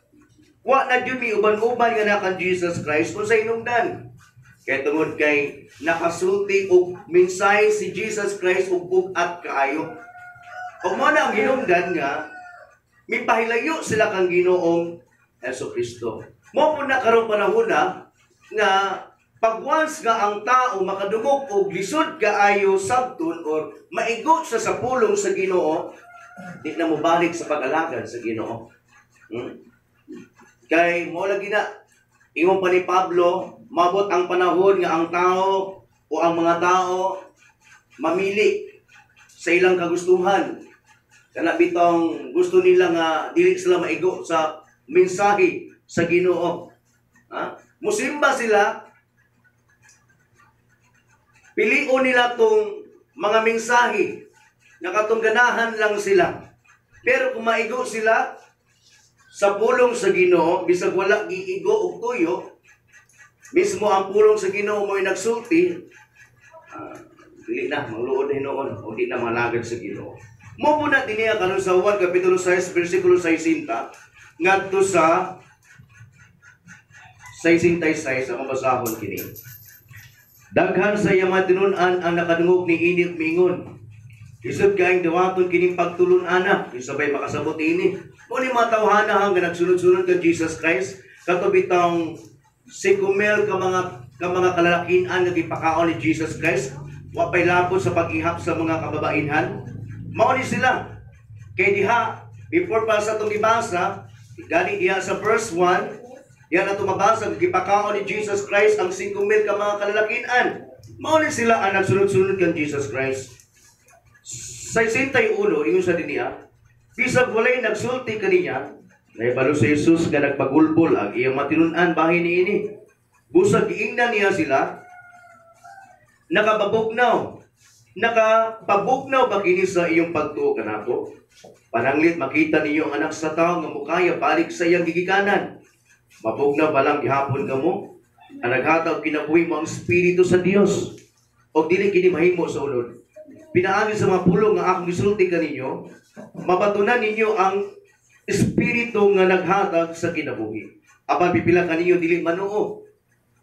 wa na gyud mi uban-uban nga na kan Jesus Christ kung sa hinungdan. Kay tungod kay nakasulti og mensahe si Jesus Christ og bug-at kaayo. Ug mo na ang hinungdan nga mipahilayo sila kang Ginoong Hesus Kristo. Mo po na karong panahon na nga pag once nga ang tao makadungog og lisod kaayo sabton or maigo siya sa pulong sa Ginoo, di na mobalik sa pag-alagad sa Ginoo. Kay mo lagi na ingon pa ni Pablo, mabot ang panahon nga ang tao o ang mga tao mamili sa ilang kagustuhan. Kana bitong gusto nila nga dili sila maigo sa mensahe sa Ginoo. Ha? Musimba sila, pilion nila tong mga mensahe nga katong ganahan lang sila. Pero kung maigo sila sa pulong sa Ginoo, bisag wala giigo og tuyo, mismo ang pulong sa Ginoo mo'y nagsulti, dili na mangluod na hinuon o di na malagad sa Ginoo. Mo po na diniya karon sa Juan kapitulo 6 bersikulo 60 ngadto sa 66 ang basahon kini. Daghan sa iyang mga tinun-an ang nakadungog niini ug miingon, "Lisod kaayong dawaton kining pagtulun-ana, kinsa bay makasabot ini?" Mao ni mga tawhana nga nagsunod-sunod kang Jesus Christ, kato bitawng 5,000 ka mga kalalakian nga gipakaon ni Jesus Christ, wa pay lapot sa pag-ihap sa mga kababainhan. Mao ni sila. Kay diha before pa sa atong gibasa, gani diha sa verse 1, diha na mabasa gipakaon ni Jesus Christ ang 5,000 ka mga kalalakian. Mao ni sila ang nagsunod-sunod kang Jesus Christ. Sa 61, ingon sa diniya, bisag walay nagsulti kaniya, nahibalo si Jesus nga nagpagulbol ang iyang matinun-an bahin niini. Busag giingnan niya sila, "Nakababugnaw, nakapabugnaw ba kini sa iyong pagtuo kanako? Pananglit makita ninyo ang Anak sa Tao nga mukaya balik sa iyang gigikanan. Mabugnaw ba lang gihapon kamo? Ang naghatag kinabuhi mao ang Espiritu sa Dios. O dili kini mahimo sa unod. Pinaagi sa mga pulong nga akong gisulti kaninyo, mabatunan ninyo ang Espiritu nga naghatag sa kinabuhi. Apan pipila kaninyo dili manuo."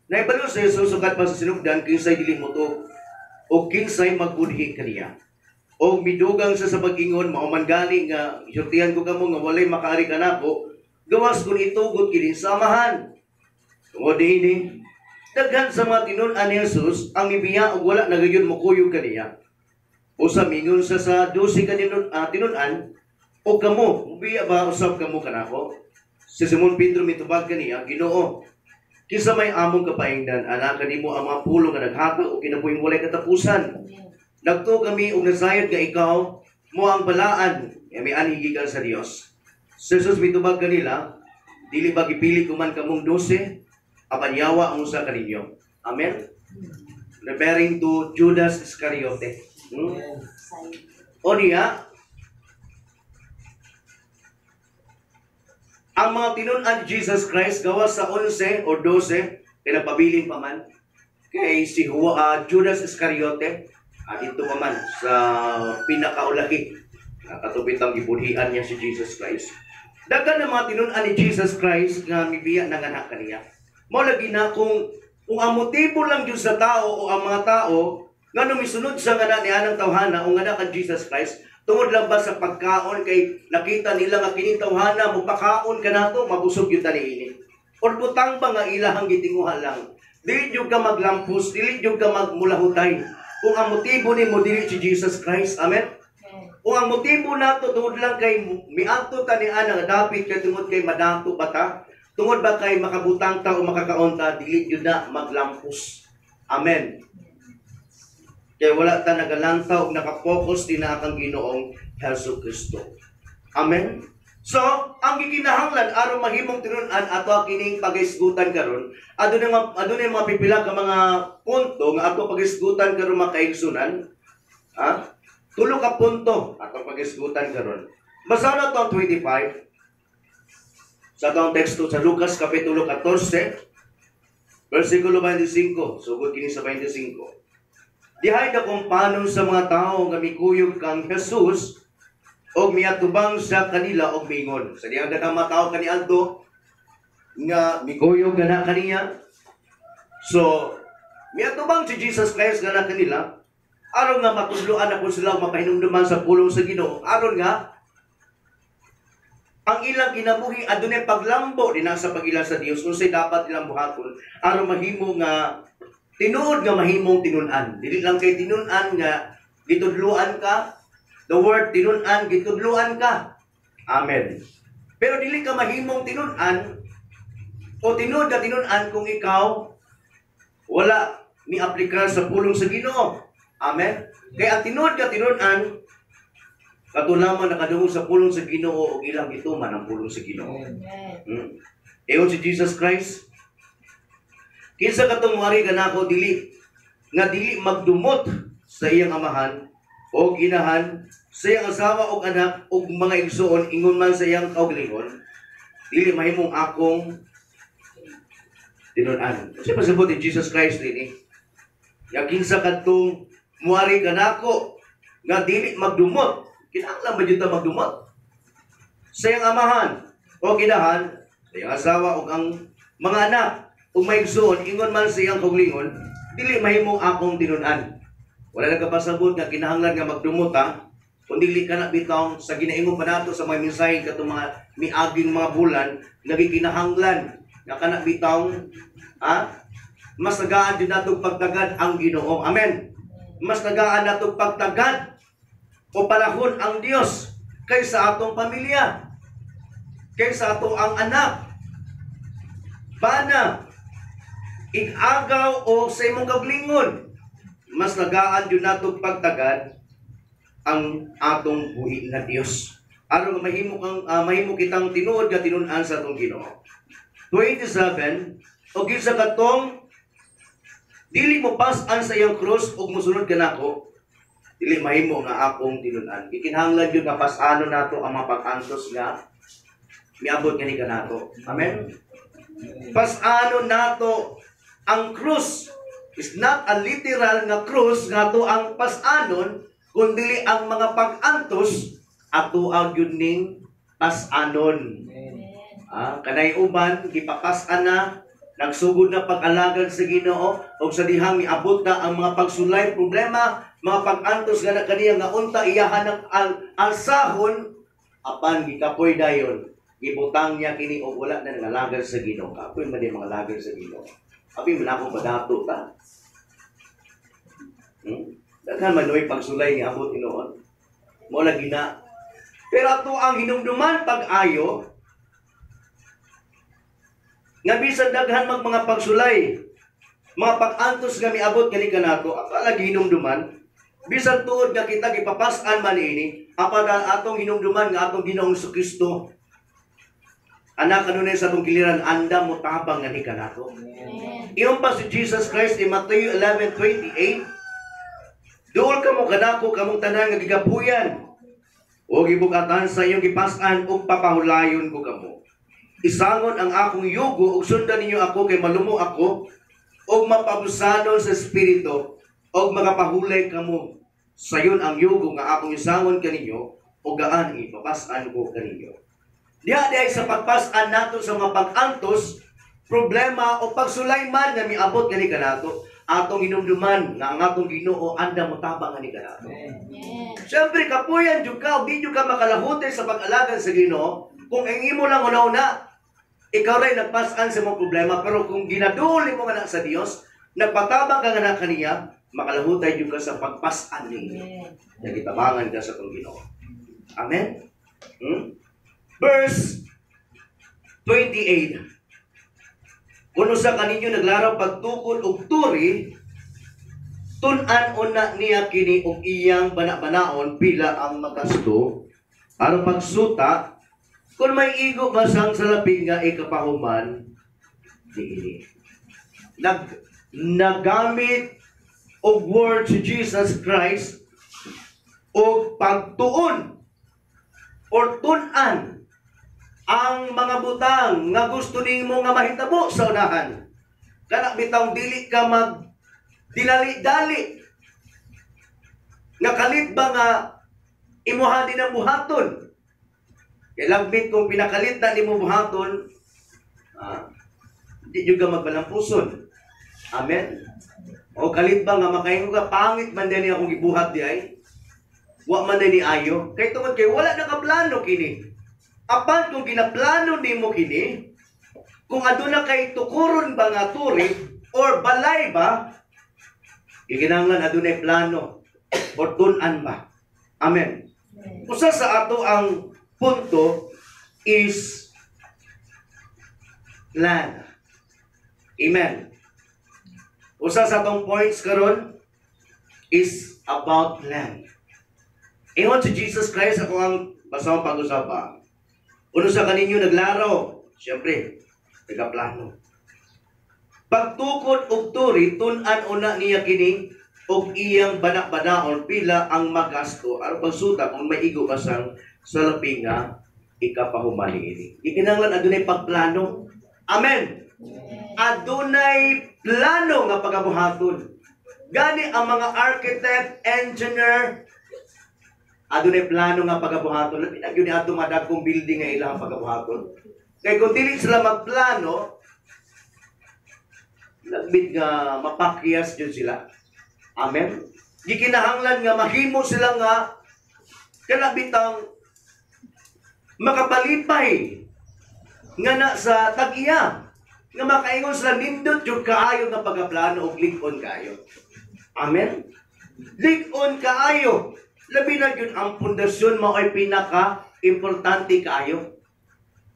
Naibalo sa Jesus sukad pa sa sinugdan kinsay dili motuo o kinsay magbudhi kaniya. O midugang siya sa pag-ingon, "Mao man gani nga isultihan ko kamo nga walay makaari kanako gawas kung itugot kini sa Amahan." Tungod niini, daghan sa mga tinun-an ni Jesus ang mibiya og wala na gayud mokuyog kaniya. Usa mingon sa 12 ka tinun-an, "O kamo, mubiya ba usab kamo kanako?" Si Simon Pedro mitubag kaniya, "Ginoo, kinsa may among kapaingdan? Ana kanimo ang mga pulong nga naghatag og kinabuhing walay katapusan. Nagtuo kami og nasayod nga ikaw mao ang Balaan nga mianhi gikan sa Dios." Si Jesus mitubag kanila, "Dili ba gipili ko man kamong 12? Apan yawa ang usa kaninyo." Amen. Referring to Judas Iscariote. O niya, ang mga tinun-an ni Jesus Christ gawas sa 11 o 12, kay nagpabilin pa man, kay si Judas Iscariote, dito pa man sa pinakaulahi, katubit ang gibudhian niya si Jesus Christ. Daghan ang mga tinun-an ni Jesus Christ nga mibiya na nga kaniya. Mao lagi na kung ang motibo lang jud sa tao o ang mga tao nga misunod sa nga ni anang tawhana o nga kan Jesus Christ, tungod lang ba sa pagkaon kay nakita nila nga kining tawhana mopakaon kanato, mabusog gyud ta niini? Or butang ba nga ilahang gitinguha lang? Dili jud ka maglampos, dili jud ka magmulahutay kung ang motibo nimo dili si Jesus Christ. Amen. Kung ang motibo nato tungod lang kay miadto ta ni ana nga dapit kay tungod kay madato ba ta, tungod ba kay makabutang ta o makakaon ta, dili jud na maglampos. Amen. Kaya wala ta nagalantaw og nakapokus din na kang Ginoong Hesus Kristo. Amen. So, ang gikinahanglan aron mahimong tinun-an ato kining pagisgutan karon, adunay mga pipila ka mga punto nga ato pagisgutan karon makaigsunan. Ha? Tulo ka punto ato pagisgutan karon. Basa na to ang 25 sa atong teksto sa Lucas kapitulo 14 versikulo 25, sugod kini sa 25. Dihay dakumpanon sa mga tao nga mikuyog kang Jesus og miatubang sa kanila og mingon. Sa diyang daghang mga tao kaniadto nga mikuyog nga na kaniya. So, miatubang si Jesus Christ nga na kanila aron nga matudloan ako sila og mapahinumduman sa pulong sa Ginoo, aron nga ang ilang kinabuhi adunay paglambo dinha sa pag-ila sa Dios, unsay dapat ilang buhaton aron mahimo nga tinuod nga mahimong tinun-an. Dili lang kay tinun-an nga gitudluan ka. The word tinun-an, gitudluan ka. Amen. Pero dili ka mahimong tinun-an o tinuod nga tinun-an kung ikaw wala ni aplikar sa pulong sa Ginoo. Amen. Kaya ang tinuod nga tinun-an kato lamang nakadungog sa pulong sa Ginoo o ilang gituman ang pulong sa Ginoo. Eon si Jesus Christ, "Kinsa katong moari kanako dili nga dili magdumot sa iyang amahan o inahan, sa iyang asawa o anak o mga igsuon, ingon man sa iyang kaugalingon, dili mahimong akong tinun-an." Kasi pasabot ni Jesus Christ dinhi, ya kinsa kadtong moari kanako nga dili magdumot, kinahanglan ba jud ta magdumot sa iyang amahan o inahan, sa iyang asawa o ang mga anak ug may igsuon, ingon man sa iyang kaugalingon, dili mahimong akong tinun-an. Wala nagkapasabot nga kinahanglan nga magdumot ha. Kung dili ka na bitaw sa ginaingon pa nato sa mga mensahe katong mga miaging mga bulan, nagikinahanglan nga kana bitaw ha, mas nagaan din nato pagtagad ang Ginoo. Amen. Mas nagaan nato pagtagad o panahon ang Dios kaysa atong pamilya, kaysa atong ang anak, bana, ig-agaw o sa imong kaugalingon. Mas nagaan yun nato pagtagad ang atong buhi na Dios aron mahimo kitang tinuod nga tinun-an sa atong Ginoo. 27. Og kinsa katong dili mo pas-an sa iyang krus ug mosunod kanako, dili mahimo nga akong tinun-an. Gikinahanglan gyud nga pas-anon nato ang mga pag-antos nga miabot kani kanato. Amen. Pas-anon nato ang krus. Is not a literal nga krus nga ato ang pas-anon, kundi ang mga pag-antos ato ang gyud ning pas-anon. Kanay uban gipapas-an na, nagsugod na pag-alagad sa Ginoo, ug sa dihang miabot na ang mga pagsulay, problema, mga pag-antos nga na kaniya nga unta iyahan ng alsahon, apan gikapoy dayon, gibutang niya kini og wala na nangalagad sa Ginoo. Kapoy man di mga lagad sa Ginoo. Abi man ako padato ta. Daghan man noy pagsulay nga abot tinuod. Mo lagi na. Pero ato ang hinumduman pag-ayo nga bisan daghan mag mga pagsulay, mga pag-antos nga miabot kani kanato, ato lagi hinumduman bisan tuod nga kita gipapas-an man ini, apan ang atong hinumduman nga atong Ginoong Kristo anak kanunay sa atong giliran andam mo tabang ngani kanato. Iyon pa si Jesus Christ in Matthew 11:28, "Duol kamo kanako, kamong tanan nga gigapuyan o gibugatan sa iyong gipas-an, ug papahulayon ko kamo. Isangon ang akong yugo ug sundan ninyo ako, kay malumo ako ug mapabusanon sa espiritu, ug makapahulay kamo. Sayon ang yugo nga akong isangon kaninyo ug gaan ipapas-an ko kaninyo." Diha diay sa pagpas-an nato sa mga pag-antos, problema o pagsulay man nga miabot kani kanato, atong hinumduman nga ang atong Ginoo andam motabang ani kanato. Siyempre, kapuyan jud ka, di jud ka makalahutay sa pag-alagad sa Ginoo kung ang imo lang una-una, ikaw ray nagpas-an sa mga problema, pero kung ginaduol mo nga na sa Dios, nagpatabang ka nga na kaniya, makalahutay jud ka sa pagpas-an ninyo. Nagitabangan ka sa atong Ginoo. Amen? Verse 28. Kung usa kaninyo naglaraw pagtukod og turi, tun-an una niya kini og iyang bana-banaon pila ang magasto aron pagsuta kung may igo ba sang salapi nga ikapahuman niini. Nagamit og word si Jesus Christ og pagtuon or tun-an ang mga butang nga gusto nimo nga mahitabo sa unahan. Kana bitaw dili ka mag dinali-dali nga kalit ba nga imuha din ang buhaton. Kay lagbit kung pinakalit na nimo buhaton, di jud ka magbalampuson. Amen. O kalit ba nga makaingon ka, "Pangit man din akong gibuhat di ay. Wa man ni ayo." Kay tungod kay wala nakaplano kini. Apan kung ginaplano nimo kini, kung aduna kay tukuron ba nga turi or balay ba, gikinahanglan adunay plano or tun-an ba. Amen. Usa sa ato ang punto is plan. Amen. Usa sa atong points karon is about plan. Ingon si Jesus Christ, ako ang basahon pag-usapa. Kung usa kaninyo naglaraw, siyempre, nagaplano. Pagtukod og turi, tun-an una niya kini og iyang bana-banaon pila ang magasto aron pagsuta kung may igo ba sang salapi nga ikapahuman ini. Gikinahanglan adunay pagplano. Amen. Adunay plano nga pagabuhaton. Gani ang mga architect, engineer, adunay plano nga pagabuhaton. Labi na gyud ni atong mga dagkong building nga ilang pagabuhaton. Kay kung dili sila magplano, Lagbit nga mapakyas jud sila. Amen. Gikinahanglan nga mahimo sila nga kanabitang makapalipay nga na sa tag-iya nga makaingon sila nindot jud kaayo nga pagaplano og lig-on kaayo. Amen. Lig-on kaayo. Labi na jud ang pundasyon mao'y pinaka importante kaayo.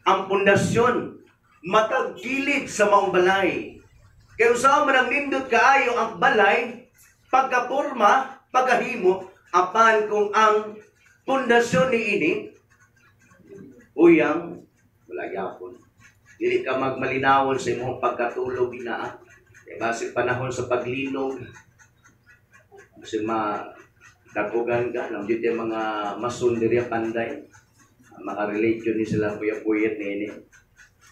Ang pundasyon matag gilid sa maong balay. Kaya usaha man ang nindot kaayo ang balay, pagkaporma, pagkahimo, apan kung ang pundasyon niini uyang wala gyapon. Dili ka magmalinawon sa imong pagkatulog inaa. Kaya base panahon sa paglinog, kasi madakugan ka, nang dito yung mga masun diri panday, makarelate yun ni sila Kuya Puyet niini.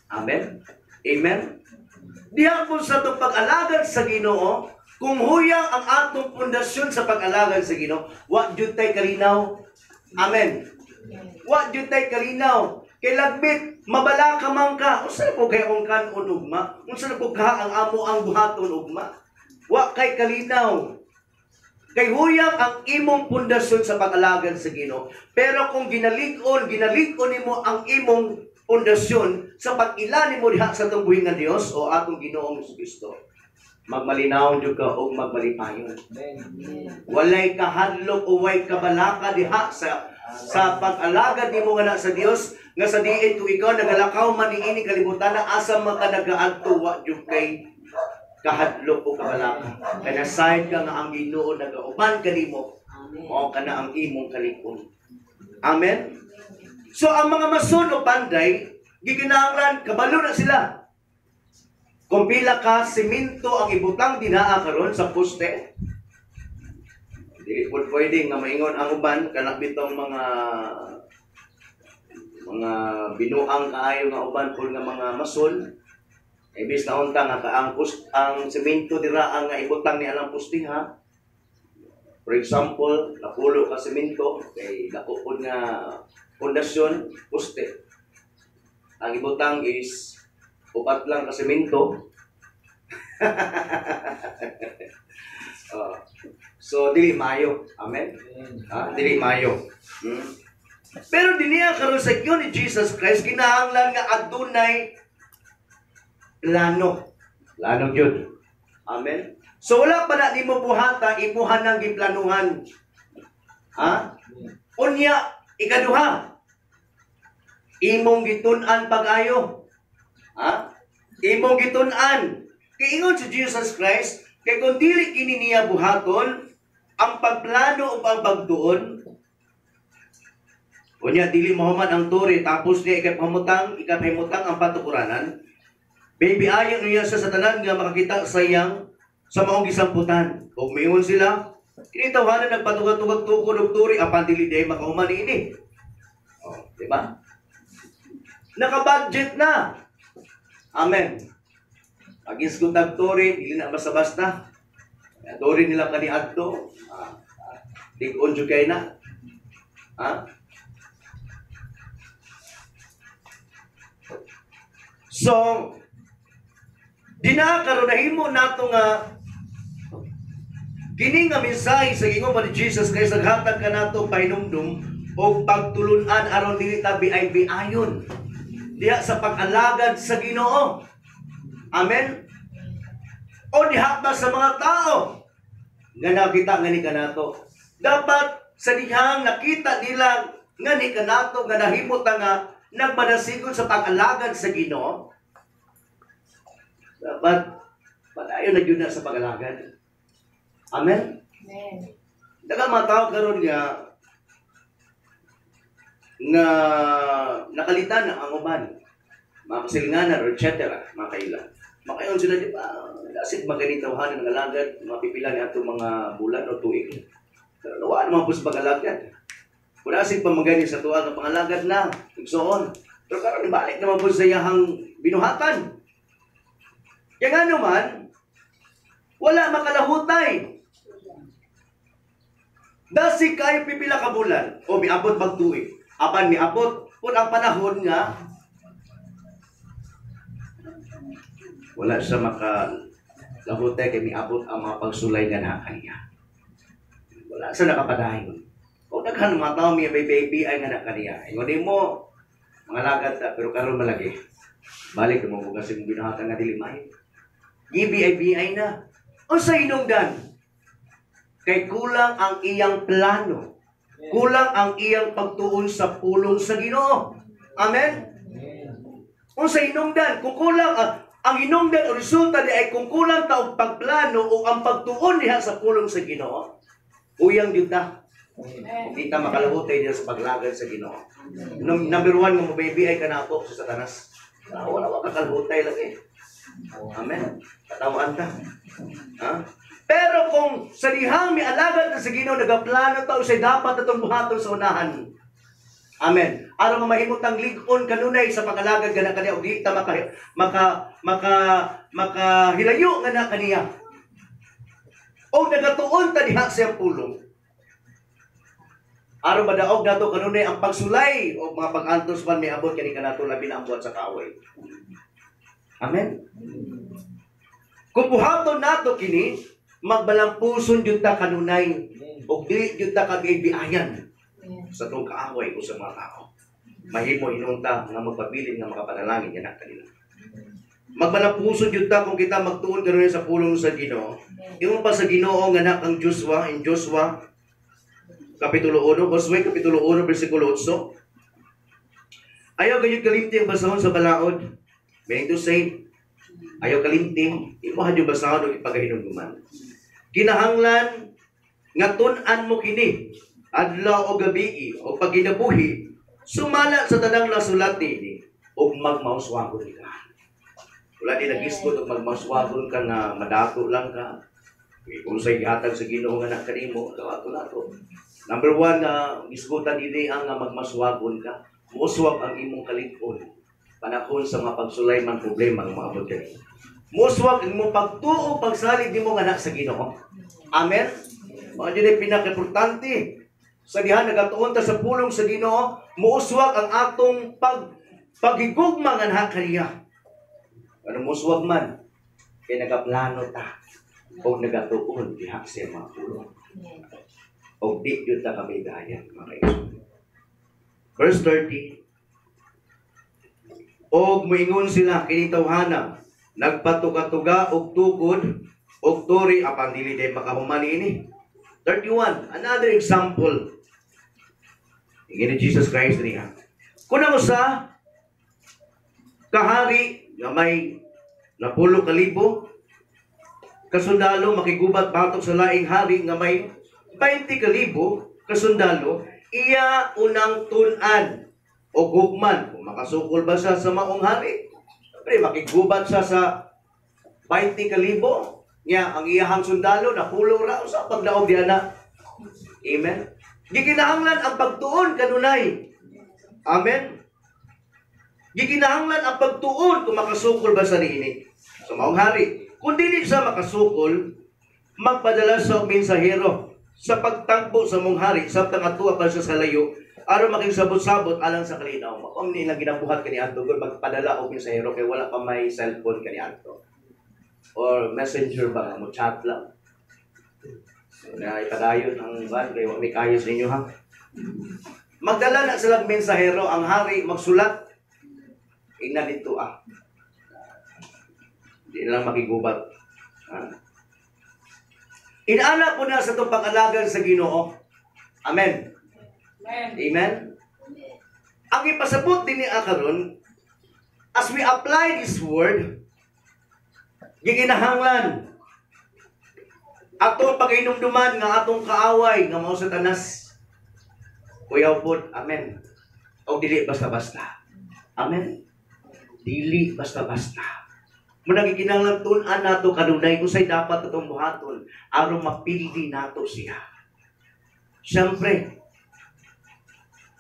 Amen? Amen? Diha po sa itong pag-alagad sa Ginoo, kung huyang ang atong pundasyon sa pag-alagad sa Ginoo, wa jud tay kalinaw. Amen. Wa jud tay kalinaw. Kay lagbit mabala ka man ka, unsa na po kay ang kan-on ugma? Unsa na po ka ang amo ang buhaton ugma? Wa kay kalinaw. Kay huyang ang imong pundasyon sa pag-alagad sa Ginoo. Pero kung ginalig-on nimo ang imong pundasyon sa pag-ila nimo diha sa atong buhi nga Dios o atong Ginoong Jesucristo, magmalinaw jud ka og magmalipayon. Walay kahadlok o way kabalaka diha sa pag-alagad nimo nga na sa Dios, nga sa diin kung ikaw nagalakaw man niini kalibutan na asa man ka nagaadto, wa jud kay kahadlok o kabalaka. Kay nasayod ka nga ang Ginoo nagauban kanimo, mao kana ang imong kalikon. Amen. So ang mga mason o panday, gikinahanglan kabalo na sila. Kung pila ka semento ang ibutang dinaa karon sa poste, dili po pwede nga maingon ang uban kanang bitong mga binuang kaayo nga uban pud nga mga mason. Ibis na unta nga ka ang semento dira ang nga ibutang ni alang poste ha. For example, napulo ka semento kay dako pud nga pundasyon poste. Ang ibutang is upat lang ka semento. So dili mayo. Amen. Dili mayo. Pero dinhiya karon sa inyo ni Jesus Christ kinahanglan nga adunay plano. Plano gyud. Amen. So wala pa na nimo buhata, imuhan nang giplanuhan. Ha? Unya ikaduha, imong gitun-an pag-ayo. Ha? Imong gitun-an. Kay ingon si Jesus Christ, kay kung dili kini niya buhaton ang pagplano o ang pagtuon, unya dili mahuman ang turi tapos niya ikapahimutang ang patukuranan. Baby ayo niya sa tanan nga makakita sa iyang sa maong gisamputan. Ug miingon sila, kini tawhanan nagpatugag-tugag tukod og turi apan dili day makahuman niini. Oh, di ba? Naka-budget na. Amen. Pag-isgot ang turi, dili na basta-basta. Turi nila kaniadto. Lig-on jud kay na. Ha? So, dinaa karon nahimo nato nga kini nga mensahe sa Ginoo ni Jesus Christ naghatag kanato pahinumdum og pagtulun-an aron dili ta biay-biayon diha sa pag-alagad sa Ginoo. Amen. O diha ba sa mga tao nga nakita nga ni kanato? Dapat sa dihang nakita nila nga ni kanato nga nahimo ta nga nagmanasigon sa pag-alagad sa Ginoo, dapat padayon na gyud na sa pag-alagad. Amen. Amen. Daghang mga tao karon nga nakalitan na ang uban, mga kasilinganan or etc., mga kaila. Makayon sila, di ba? Dasig maganitawhan ng alagad, mga pipila ni atong mga bulan o tuig. Pero nawa naman po sa pag-alagad. Kung dasig pa magani sa tuwa ng pangalagad na, igsoon. Pero karon ibalik naman po sa iyahang binuhatan. Kaya nga naman, wala makalahutay. Dasig kayo pipila ka bulan o miabot magtuig. Apan miabot pud ang panahon nga wala siya Lahutay kay miabot ang mga pagsulay nga naa kaniya. Wala sa nakapadayon. O daghan mga tao may baby ay nga na kaniya. Ingon nimo mga lagad ta, pero karon malagi. Balik mo mo kasi mong binahatan nga dili maayo. GBI-BI na. Unsa hinungdan? Kay kulang ang iyang plano. Kulang ang iyang pagtuon sa pulong sa Ginoo. Amen? Unsa hinungdan? Kung kulang ang hinungdan o resulta di ay kung kulang ta og pagplano o ang pagtuon diha sa pulong sa Ginoo, uyang gyud ta. Kung kita makalahutay diha sa paglagad sa Ginoo. Number one nga mababy ay kanako sa Satanas. Wala wa kakalhutay lang eh. Amen. Katawaan ta. Ha? Pero kung sa dihang mialagad ta sa Ginoo, nagaplano ta usay dapat atong buhaton sa unahan. Amen. Aron nga mahimong lig-on kanunay sa pag-alagad gana kaniya og di ta maka maka maka makahilayo nga na kaniya. O nagatuon ta diha sa iyang pulong. Aron madaog nato kanunay ang pagsulay o mga pag-antos man may abot kani kanato, labi na ang buhat sa kaaway. Amen. Kung buhaton nato kini, magbalampuson jud ta kanunay ug dili jud ta kabibiayan sa atong kaaway o sa mga tao. Mahimo hinunta nga magpabilin nga makapanalangin yan kanila. Magbalampuson jud ta kung kita magtuon kanunay sa pulong sa Ginoo. Ingon pa sa Ginoo nga nak ang Joshua, in Joshua Kapitulo 1, Josue Kapitulo 1, versikulo 8. Ayaw gayud kalimti ang basahon sa balaod. Meaning to say, ayaw kalimti, imo yung basahon og ipagahinumduman. Kinahanglan nga tun-an mo kini adlaw o gabi o paginabuhi sumala sa tanang nasulat niini ug magmauswagon ka. Wala di nagisgot og magmauswagon ka nga madato lang ka. Kung sa gihatag sa Ginoo nga na kanimo, ato nato. Number one nga gisgutan ini ang nga magmaswagon ka. Muuswag ang imong kalig-on panahon sa mga pagsulay man, problema nga maabot kani. Muuswag ang imong pagtuo, pagsalig nimo nga na sa Ginoo. Amen. Mao jud ay pinaka-importante. Sa diha nagatuon ta sa pulong sa Ginoo, muuswag ang atong paghigugma nga na kaniya. Ano muuswag man? Kay nagaplano ta o nagatuon diha sa mga pulong. O di yun ta kabigayan, mga kaigsoon. Verse 30. Og moingon sila, "Kining tawhana nagpatuga-tuga og tukod og turi apan dili day makahuman ini." 31. Another example. Ingin ni Jesus Christ niya. Kung ang usa kahari nga may 10,000 kasundalo makigubat batok sa laing hari nga may 20,000 kasundalo, iya unang tun-an o hukman kung makasukol ba siya sa maong hari. Siyempre, makigubat siya sa 20,000 niya, ang iyahang sundalo napulo ra sa pagdaog diana. Amen. Gikinahanglan ang pagtuon kanunay. Amen. Gikinahanglan ang pagtuon kung makasukol ba sa niini sa maong hari. Kung dili siya makasukol, magpadala sa mensahero sa pagtagbo sa mong hari samtang atua pa siya sa layo aron makigsabot-sabot alang sa kalinaw. Mao ni ilang ginabuhat kaniadto gud, magpadala og mensahero kay wala pa may cellphone kaniadto or messenger ba nga mo chat lang. Na ipadayon ang van kay wa may kaya sa inyo ha. Magdala na sila mensahero, ang hari magsulat ina dito ah. Hindi na lang makigubat. Ha? Inaana ko na sa itong pag-alagan sa Ginoo. Amen. Amen. Amen. Ang ipasabot din ni karon, as we apply this word, giginahanglan atong pagahinumduman nga atong kaaway nga mao Satanas. Kuyaw pod, amen. O dili basta-basta. Amen. Dili basta-basta. Muna gikinahanglan tun-an nato kanunay kung say dapat atong buhaton aron mapildi nato siya. Siyempre,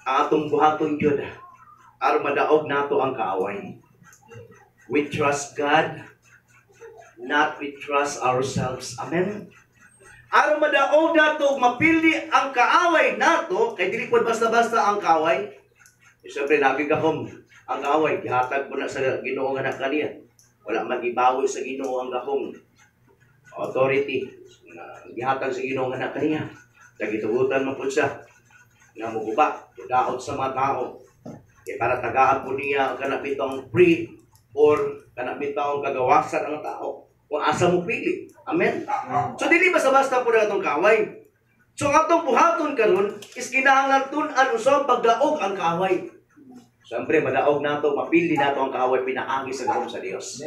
ang atong buhaton jud aron madaog nato ang kaaway. We trust God, not we trust ourselves. Amen. Aron madaog nato, mapili ang kaaway nato, kay dili pod basta-basta ang kaaway. E, siyempre, nagigahom ang kaaway, gihatag mo na sa Ginoo nga na kaniya. Wala man gibawi sa Ginoo ang gahom. Authority nga gihatag sa Ginoo nga na kaniya. Kag gitugutan man pud siya nga muguba, daot sa mga tao. Kay para tagaan po niya kana bitong free or kana bitong kagawasan ang tao kung asa mo pili. Amen. So dili basta-basta po na atong kaaway. So ang atong buhaton karon is kinahanglan tun-an unsa pagdaog ang kaaway. Siyempre, madaog nato, mapili nato ang kaaway pinaagi sa gahom sa Dios.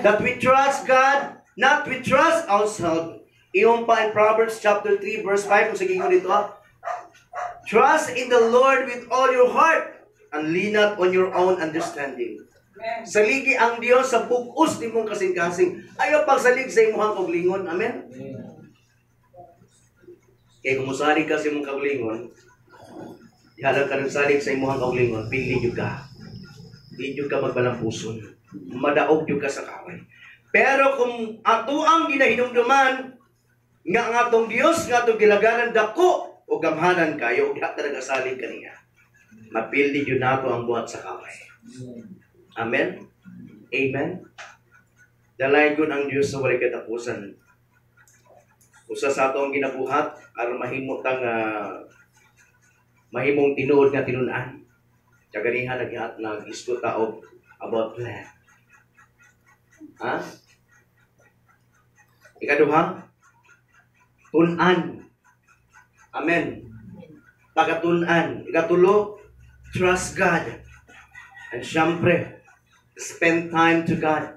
That we trust God, not we trust ourselves. Ingon pa in Proverbs chapter 3 verse 5, kung sige dito ha. "Trust in the Lord with all your heart and lean not on your own understanding." Saligi ang Dios sa bug-os nimong kasing-kasing. Ayaw pagsalig sa imong kaugalingon. Amen? Kaya kung musalig ka sa imong kaugalingon, dihalang ka nagsalig sa imong kaugalingon, pili jud ka. Di jud ka magbalampuson. Madaog jud ka sa kaaway. Pero kung ato ang ginahinumduman nga ang atong Dios nga atong gilaganan dako o gamhanan kayo ug diha ta nagasalig kaniya, mapildi jud nato ang buhat sa kaaway. Amen? Amen? Dalaygon ang Dios sa walay katapusan. Usa sa ato ang ginabuhat aron mahimo tang mahimong tinuod nga tinun-an. Kaganiha naghiat nag-istorya ta og about plan. Ha? Ikaduha, tun-an. Amen. Pagkatun-an. Ikatulo, trust God. And syempre, spend time to God.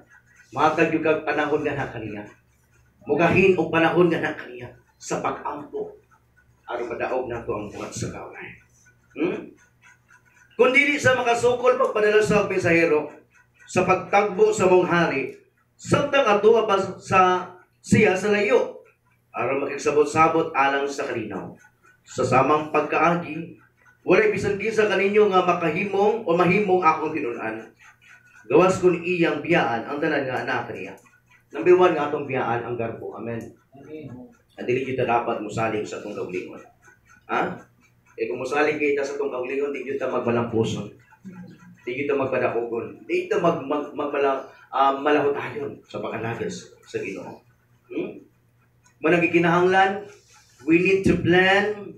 Matag yung kag panahon nga na kaniya. Mugahin og panahon nga na kaniya sa pag-ampo aron madaog nato ang buhat sa kaaway. Kung dili sa makasukol pagpadala sa mensahero sa pagtagbo sa mong hari, samtang ato pa sa siya sa layo, aron makigsabot-sabot alang sa kalinaw. Sa samang pagkaagi, walay bisan kinsa kaninyo nga makahimong o mahimong akong tinun-an, gawas kun iyang biyaan ang tanan nga naa kaniya. Number one nga atong biyaan ang garbo. Amen. Ang dili kita dapat musalig sa atong kaugalingon. Ha? Eh kung musalig kita sa atong kaugalingon, di kita magbalampuson. Di kita magpadaogon. Di kita mag, mag, magmala, malahutayon sa pag-alagad sa Ginoo. Manang gikinahanglan, we need to plan.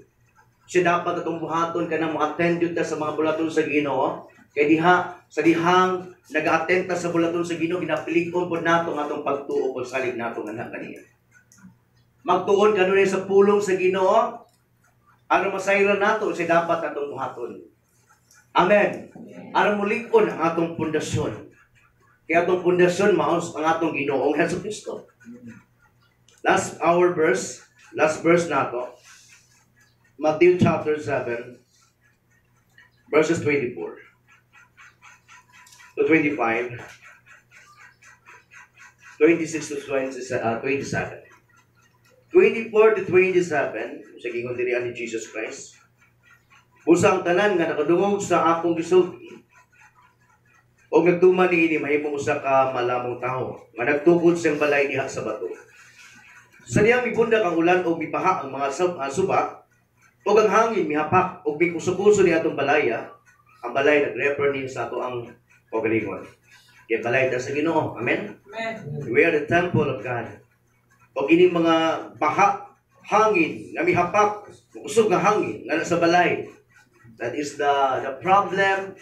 Siya dapat atong buhaton kanang mo-attend jud ta sa mga bulaton sa Ginoo. Kay diha sa dihang nag-attend ta sa bulaton sa Ginoo, ginapilig-on pod nato ang atong pagtuo kung salig nato nga na kaniya. Magtuon kanunay sa pulong sa Ginoo, aron masayran nato siya dapat atong buhaton. Amen. Aron mulig-on ang atong pundasyon. Kaya atong pundasyon mao ang atong Ginoong Hesus Kristo. Last our verse, last verse nato. Matthew chapter 7 verses 24 to 25, 26 to 20, 27. 24 to 27, sa gingon diri ni Jesus Christ. "Busa ang tanan nga nakadungog sa akong gisulti o nagtuman niini mahimong usa ka malamong tawo nga nagtukod siyang balay diha sa bato. Sa dihang mibundak ang ulan og mibaha ang mga suba ug ang hangin mihapak ug mikuso-kuso ni atong balaya," ang balay nag-refer ni sa ato ang kaugalingon. Kay balay ta sa Ginoo. Amen. Amen. We are the temple of God. O kining mga baha, hangin, nga mihapak, kusog nga hangin, nga nasa balay. That is the problem,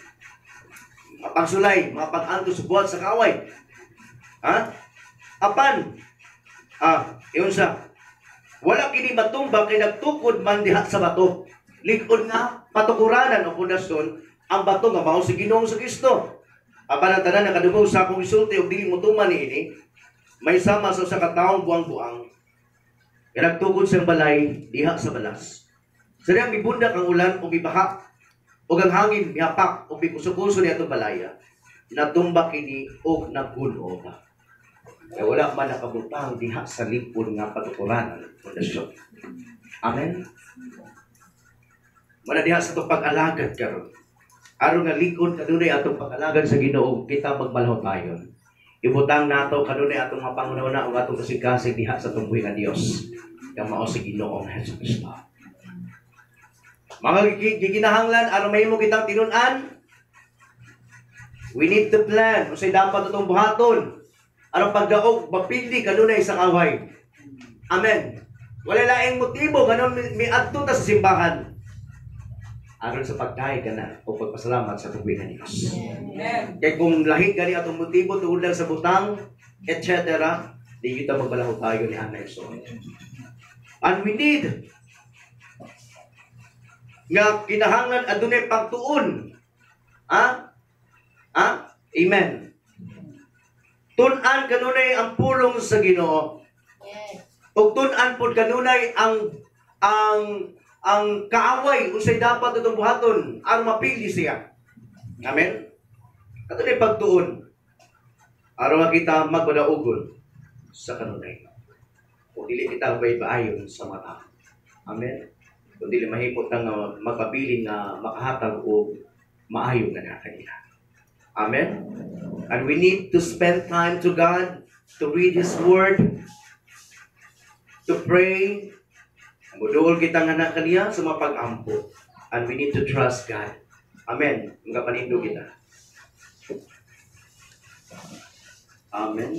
mga pagsulay, mga pag-antos sa buhat sa kaaway. Ha? Apan, yun siya. "Wala kini matumba kay nagtukod man diha sa bato." Lig-on nga patukuranan o pundasyon ang bato nga mao si Ginoong sa Kristo. "Apan ang tanan nakadungog sa akong gisulti ug dili motuman niini may sama sa usa ka taong buang-buang nga nagtukod siyang balay diha sa balas. Sa dihang mibundak ang ulan ug mibaha ug ang hangin mihapak ug mikuso-kuso ni atong balaya, natumba kini ug naggun-ob. Kaya wala man nakabutang diha sa lig-on nga patukuranan, pundasyon." Amen. Wala diha sa itong pag-alagad karon. Aron nga lig-on kanunay atong pag-alagad sa Ginoo, kita magmalahutayon. Ibutang nato kanunay atong mga panghuna-huna ug atong kasing-kasing diha sa atong buhi nga Dios. Nga mao si Ginoong Hesus Kristo. Mga gikinahanglan aron mahimo kitang tinun-an, we need to plan unsay dapat atong buhaton aron pagdaog mapildi kanunay sa kaaway. Amen. Wala laing motibo ganon miadto ta sa simbahan. Aron sa pagdayeg kana o pagpasalamat sa tubig nga Dios. Amen. Kay kung lahi gani atong motibo tungod lang sa butang, etc., di kita magbalaho tayo ni Ana Igsoon. And we need nga kinahanglan adunay pagtuon. Ha? Ha? Amen. Tun-an kanunay ang pulong sa Ginoo. Ug tun-an pud kanunay ang kaaway unsay dapat atong buhaton aron mapili siya. Amen. Adunay pagtuon aron nga kita magpadaugon sa kanunay. Kung dili kita baybayon sa mata. Amen. Kung dili mahimot nga magpabilin nga makahatag og maayo nga na kanila. Amen. And we need to spend time to God, to read His Word, to pray. Muduol kita nga na kaniya sa mga pag-ampo. And we need to trust God. Amen. Magapanindog kita. Amen.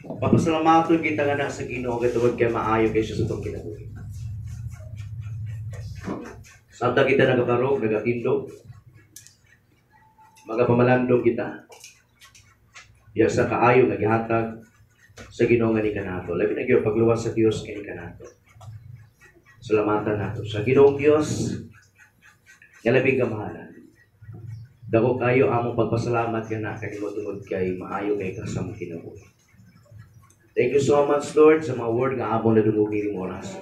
Papasalamaton kita nga na sa Ginoo kay tungod kay maayo kay siya sa itong kinabuhi. Samtang kita nagabarog, nagatindog, magapamalandong kita. Diya sa kaayo nga gihatag sa Ginoo nga ni kanato. Labi na gyud pagluwas sa Dios nga ni kanato. Salamatan nato sa Ginoong Dios nga labing kamahalan. Dako kayo among pagpasalamat nga na kanimo tungod kay maayo kay ka sa among kinabuhi. Thank you so much, Lord, sa mga word nga among nadungog nining oras.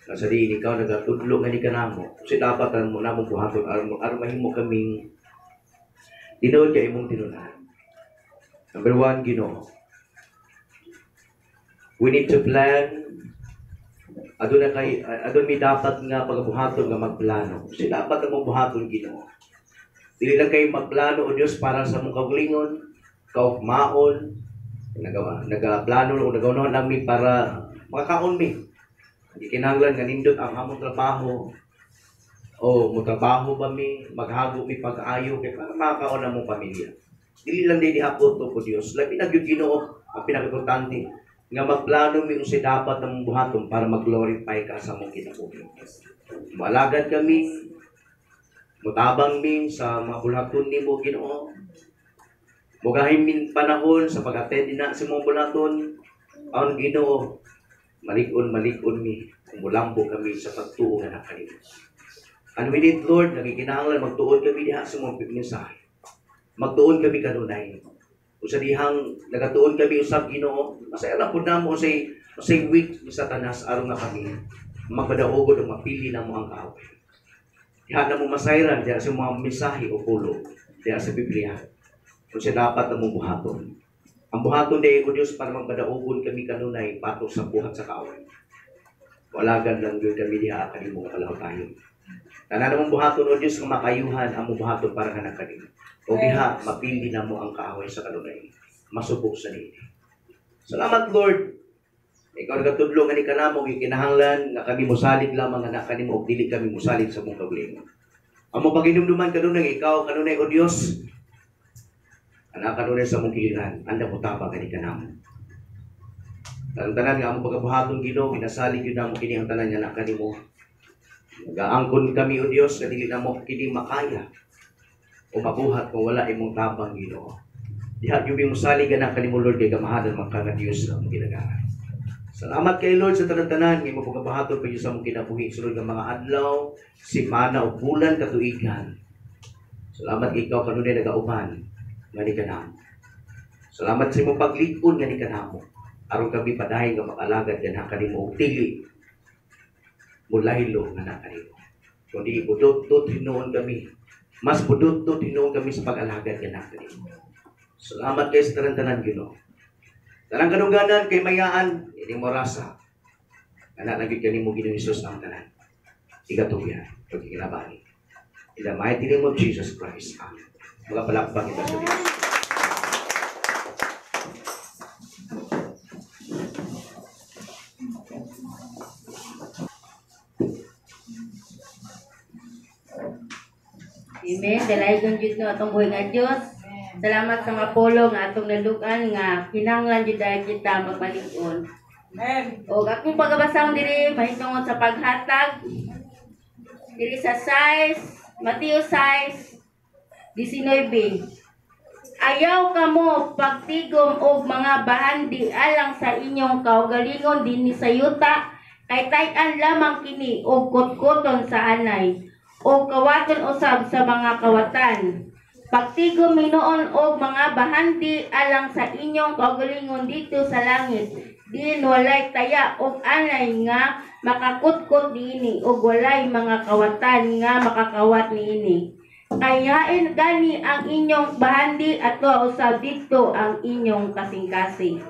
Nga sa diin ikaw nagatudlo nga ni kanamo. Kasi dapat ang mo namong buhaton aron aron mahimo kaming tinuod kay imong tinunan. Number one, Ginoo. We need to plan. Aduna kay adun mi dapat nga pagabuhaton nga magplano. Kasi dapat among buhaton, Ginoo. Dili lang kay magplano o Dios para sa among kaugalingon, kaugmaon, nagaplano o nagaunahan lang mi para makakaon mi. Gikinahanglan nga nindot ang among trabaho. O motrabaho ba mi, maghago mi pag-ayo kay para makakaon ang among pamilya. Dili lang di ako to po Dios. Labi na gyud, Ginoo, ang pinakaimportante nga magplano mi unsay dapat among buhaton para mag-glorify ka sa among kinabuhi. Moalagad kami, mutabang mi sa mga bulaton nimo, Ginoo. Mugahin min panahon sa pag-attend na sa mga bulaton. Ang Ginoo, malig-on malig-on mi, mulambo kami sa pagtuo nga nakanimo. And we need, Lord, nagikinahanglan magtuon kami diha sa mga mensahe. Magtuon kami kanunay. O sa dihang nagatuon kami usab, Ginoo, masaya lang pud namo say weak ni Satanas aron nga kami magpadaogod og mapili namo ang kaaway. Diha na mo masayran diha sa mga mensahe o pulo diha sa Biblia. Kung siya dapat na mo buhaton. Ang buhaton diay o Dios para magpadaogon kami kanunay batok sa buhat sa kaaway. Walagan lang gyud kami diha kanimo nga kalawtayon. Tanan namong buhaton o Dios nga makayuhan ang buhaton para nga kanimo. O diha mapili namo ang kaaway sa kanunay. Masubok sa niini. Salamat, Lord. Ikaw nagatudlo nga ni kanamo gikinahanglan nga kami mosalig lamang nga kanimo og dili kami mosalig sa mong kaugalingon. Amo paginumduman kanunay ikaw kanunay o Dios. Anak kanunay sa mong giliran, anda mo tabang kani kanamo. Ang tanan nga among pagabuhaton, Ginoo, ginasalig gyud namo kini ang tanan nga kanimo. Nagaangkon kami o Dios nga dili namo kini makaya o mabuhat kung wala imong tabang, Ginoo. Diha gyud mi mosalig nga kanimo, Lord, kay kamahalan man ka nga Dios sa among ginagahan. Salamat kay Lord sa tanan-tanan nga imong pagabuhaton pa sa among kinabuhi sulod nga mga adlaw, semana o bulan katuigan. Salamat kay ikaw kanunay nagauban nga ni kanamo. Salamat sa imong paglig-on nga ni kanamo. Aron kami padayon nga makalagad nga kanimo og dili mulaylo nga na kanimo. Kundi budot-dot hinuon kami. Mas budot-dot hinuon kami sa pag-alagad nga na kanimo. Salamat kay sa tanan-tanan, Ginoo. Tanang kadungganan kay mayaan ining morasa. Ana lang gyud kanimo, Ginoong Hesus, ang tanan. Igatugyan pagkikinabangi. In the mighty name of Jesus Christ. Amen. Mga palakpak kita sa Diyos. Amen. Dalaygon jud no atong buhi nga Dios. Salamat sa mga pulong nga atong nalugan nga kinahanglan jud dahil kita magmalig-on. Amen. Og akong pagabasahon diri mahitungod sa paghatag diri sa 6, Mateo 6:19. Ayaw kamo pagtigom og mga bahandi alang sa inyong kaugalingon dinhi sa yuta, kay tay-an lamang kini og kutkuton sa anay og kawaton usab sa mga kawatan. Pagtigom hinuon og mga bahandi alang sa inyong kaugalingon didto sa langit, diin walay taya og anay nga makakutkot niini ug walay mga kawatan nga makakawat niini. Kay hain gani ang inyong bahandi, ato usab didto ang inyong kasing-kasing.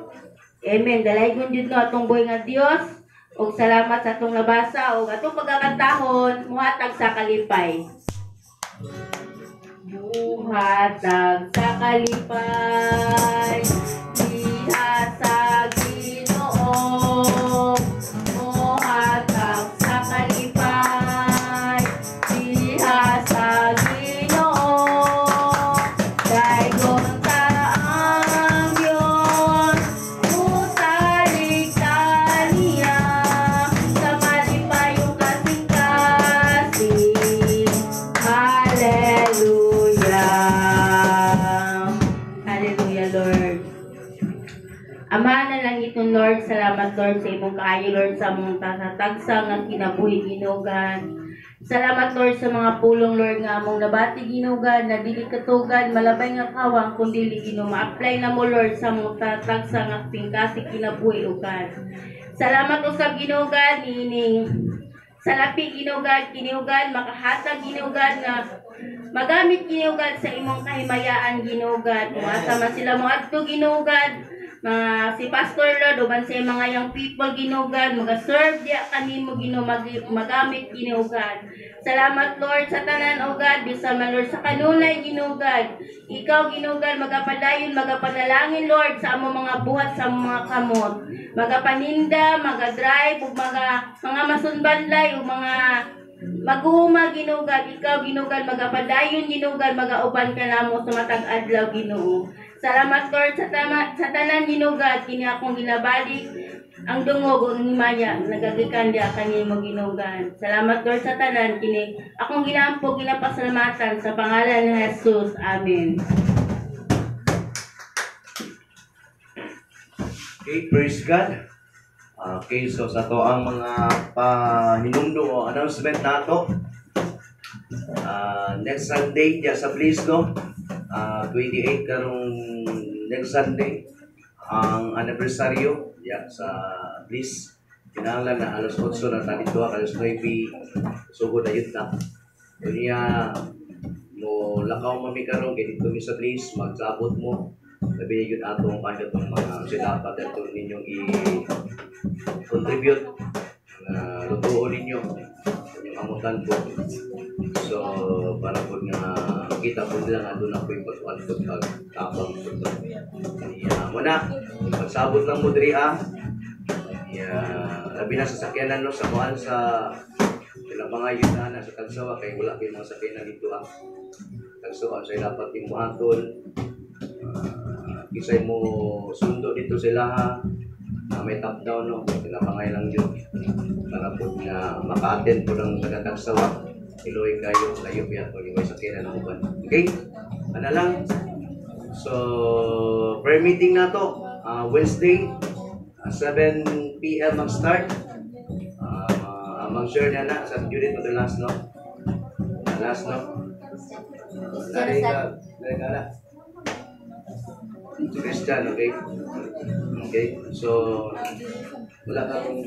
Amen. Dalaygon jud no atong buhi nga Dios ug salamat sa atong nabasa ug atong pagkakantahon, "Muhatag sa Kalipay." Muhatag sa kalipay diha sa Ginoo, muhatag sa kalipay diha sa Ginoo. Daygon ta ang Dios, musalig ta niya sa malipayong kasing-kasing. Hallelujah. Hallelujah, Lord. Ama na langiton, Lord, salamat, Lord, sa imong kaayo, Lord, sa among tatagsa nga kinabuhi, Ginoo God. Salamat, Lord, sa mga pulong, Lord, nga among nabati, Ginoo God, na dili katugad, malabay nga kawang, kun dili, Ginoo, ma-apply na mo, Lord, sa among tatagsa nga kasing kinabuhi, O God. Salamat usab, Ginoo God, niining salapi, Ginoo God, kini, O God, makahatag, Ginoo God, nga magamit, Ginoo God, sa imong kahimayaan, Ginoo God. Kung asa man sila moadto, Ginoo God, mga si Pastor, Lord, uban sa mga young people, Ginoo God, maga-serve diya kanimo, Ginoo, magamit, Ginoo God. Salamat, Lord, sa tanan, O God, bisan man, Lord, sa kanunay, Ginoo God. Ikaw, Ginoo God, magapadayon, magapanalangin, Lord, sa among mga buhat sa among mga kamot. Magapaninda, maga-drive, ug mga masunbanlay, ug mga maguhuma, Ginoo God, ikaw, Ginoo God, magapadayon, Ginoo God, magauban ka namo sa matag adlaw, Ginoo. Salamat, Lord, sa tanan, Ginoo God, kini akong ginabalik ang dungog ug ang himaya nagagikan diha kanimo, Ginoo God. Salamat, Lord, sa tanan. Kini akong ginaampo, ginapasalamatan sa pangalan ni Jesus. Amen. Okay, praise God. Okay, so sa to ang mga pahinumdum o announcement nato. Next Sunday diya sa Bliss, no? 28 karong next Sunday ang anibersaryo diya sa Bliss. Kinahanglan na alas 8 na ta dito, alas 9 sugod na yun ta. Unya mo lakaw mami karon kay dito mi sa Bliss, magsabot mo. Labi yun atong kahit atong mga sila dapat ato ninyong i-contribute na lutuon ninyo inyong amutan po. So para po nga kita po nila nga doon ako yung pagkuhan po, pagtabang po to. Yeah, muna, pagsabot lang mo diri ah. Yeah, labi na sa sakyanan, no, sa kuan sa sila mga yuta na sa Tagsawa kay wala kay mga sakyanan dito ah. Tagsawa sa dapat yung buhaton. Kisay mo sundo dito sila ha. May top down, no. Sila pangay lang yun. Para po nga maka-attend po ng taga Tagsawa. Iloy kayo, layo biya po yung may sakyanan ng uban. Okay? Ano lang? So, prayer meeting na to. Wednesday, 7 p.m. mag-start. Amang share na na sa Judith mo the last, no? The last, no? Nari ka, nari ka na. Si Christian, okay? Okay, so, wala ka kong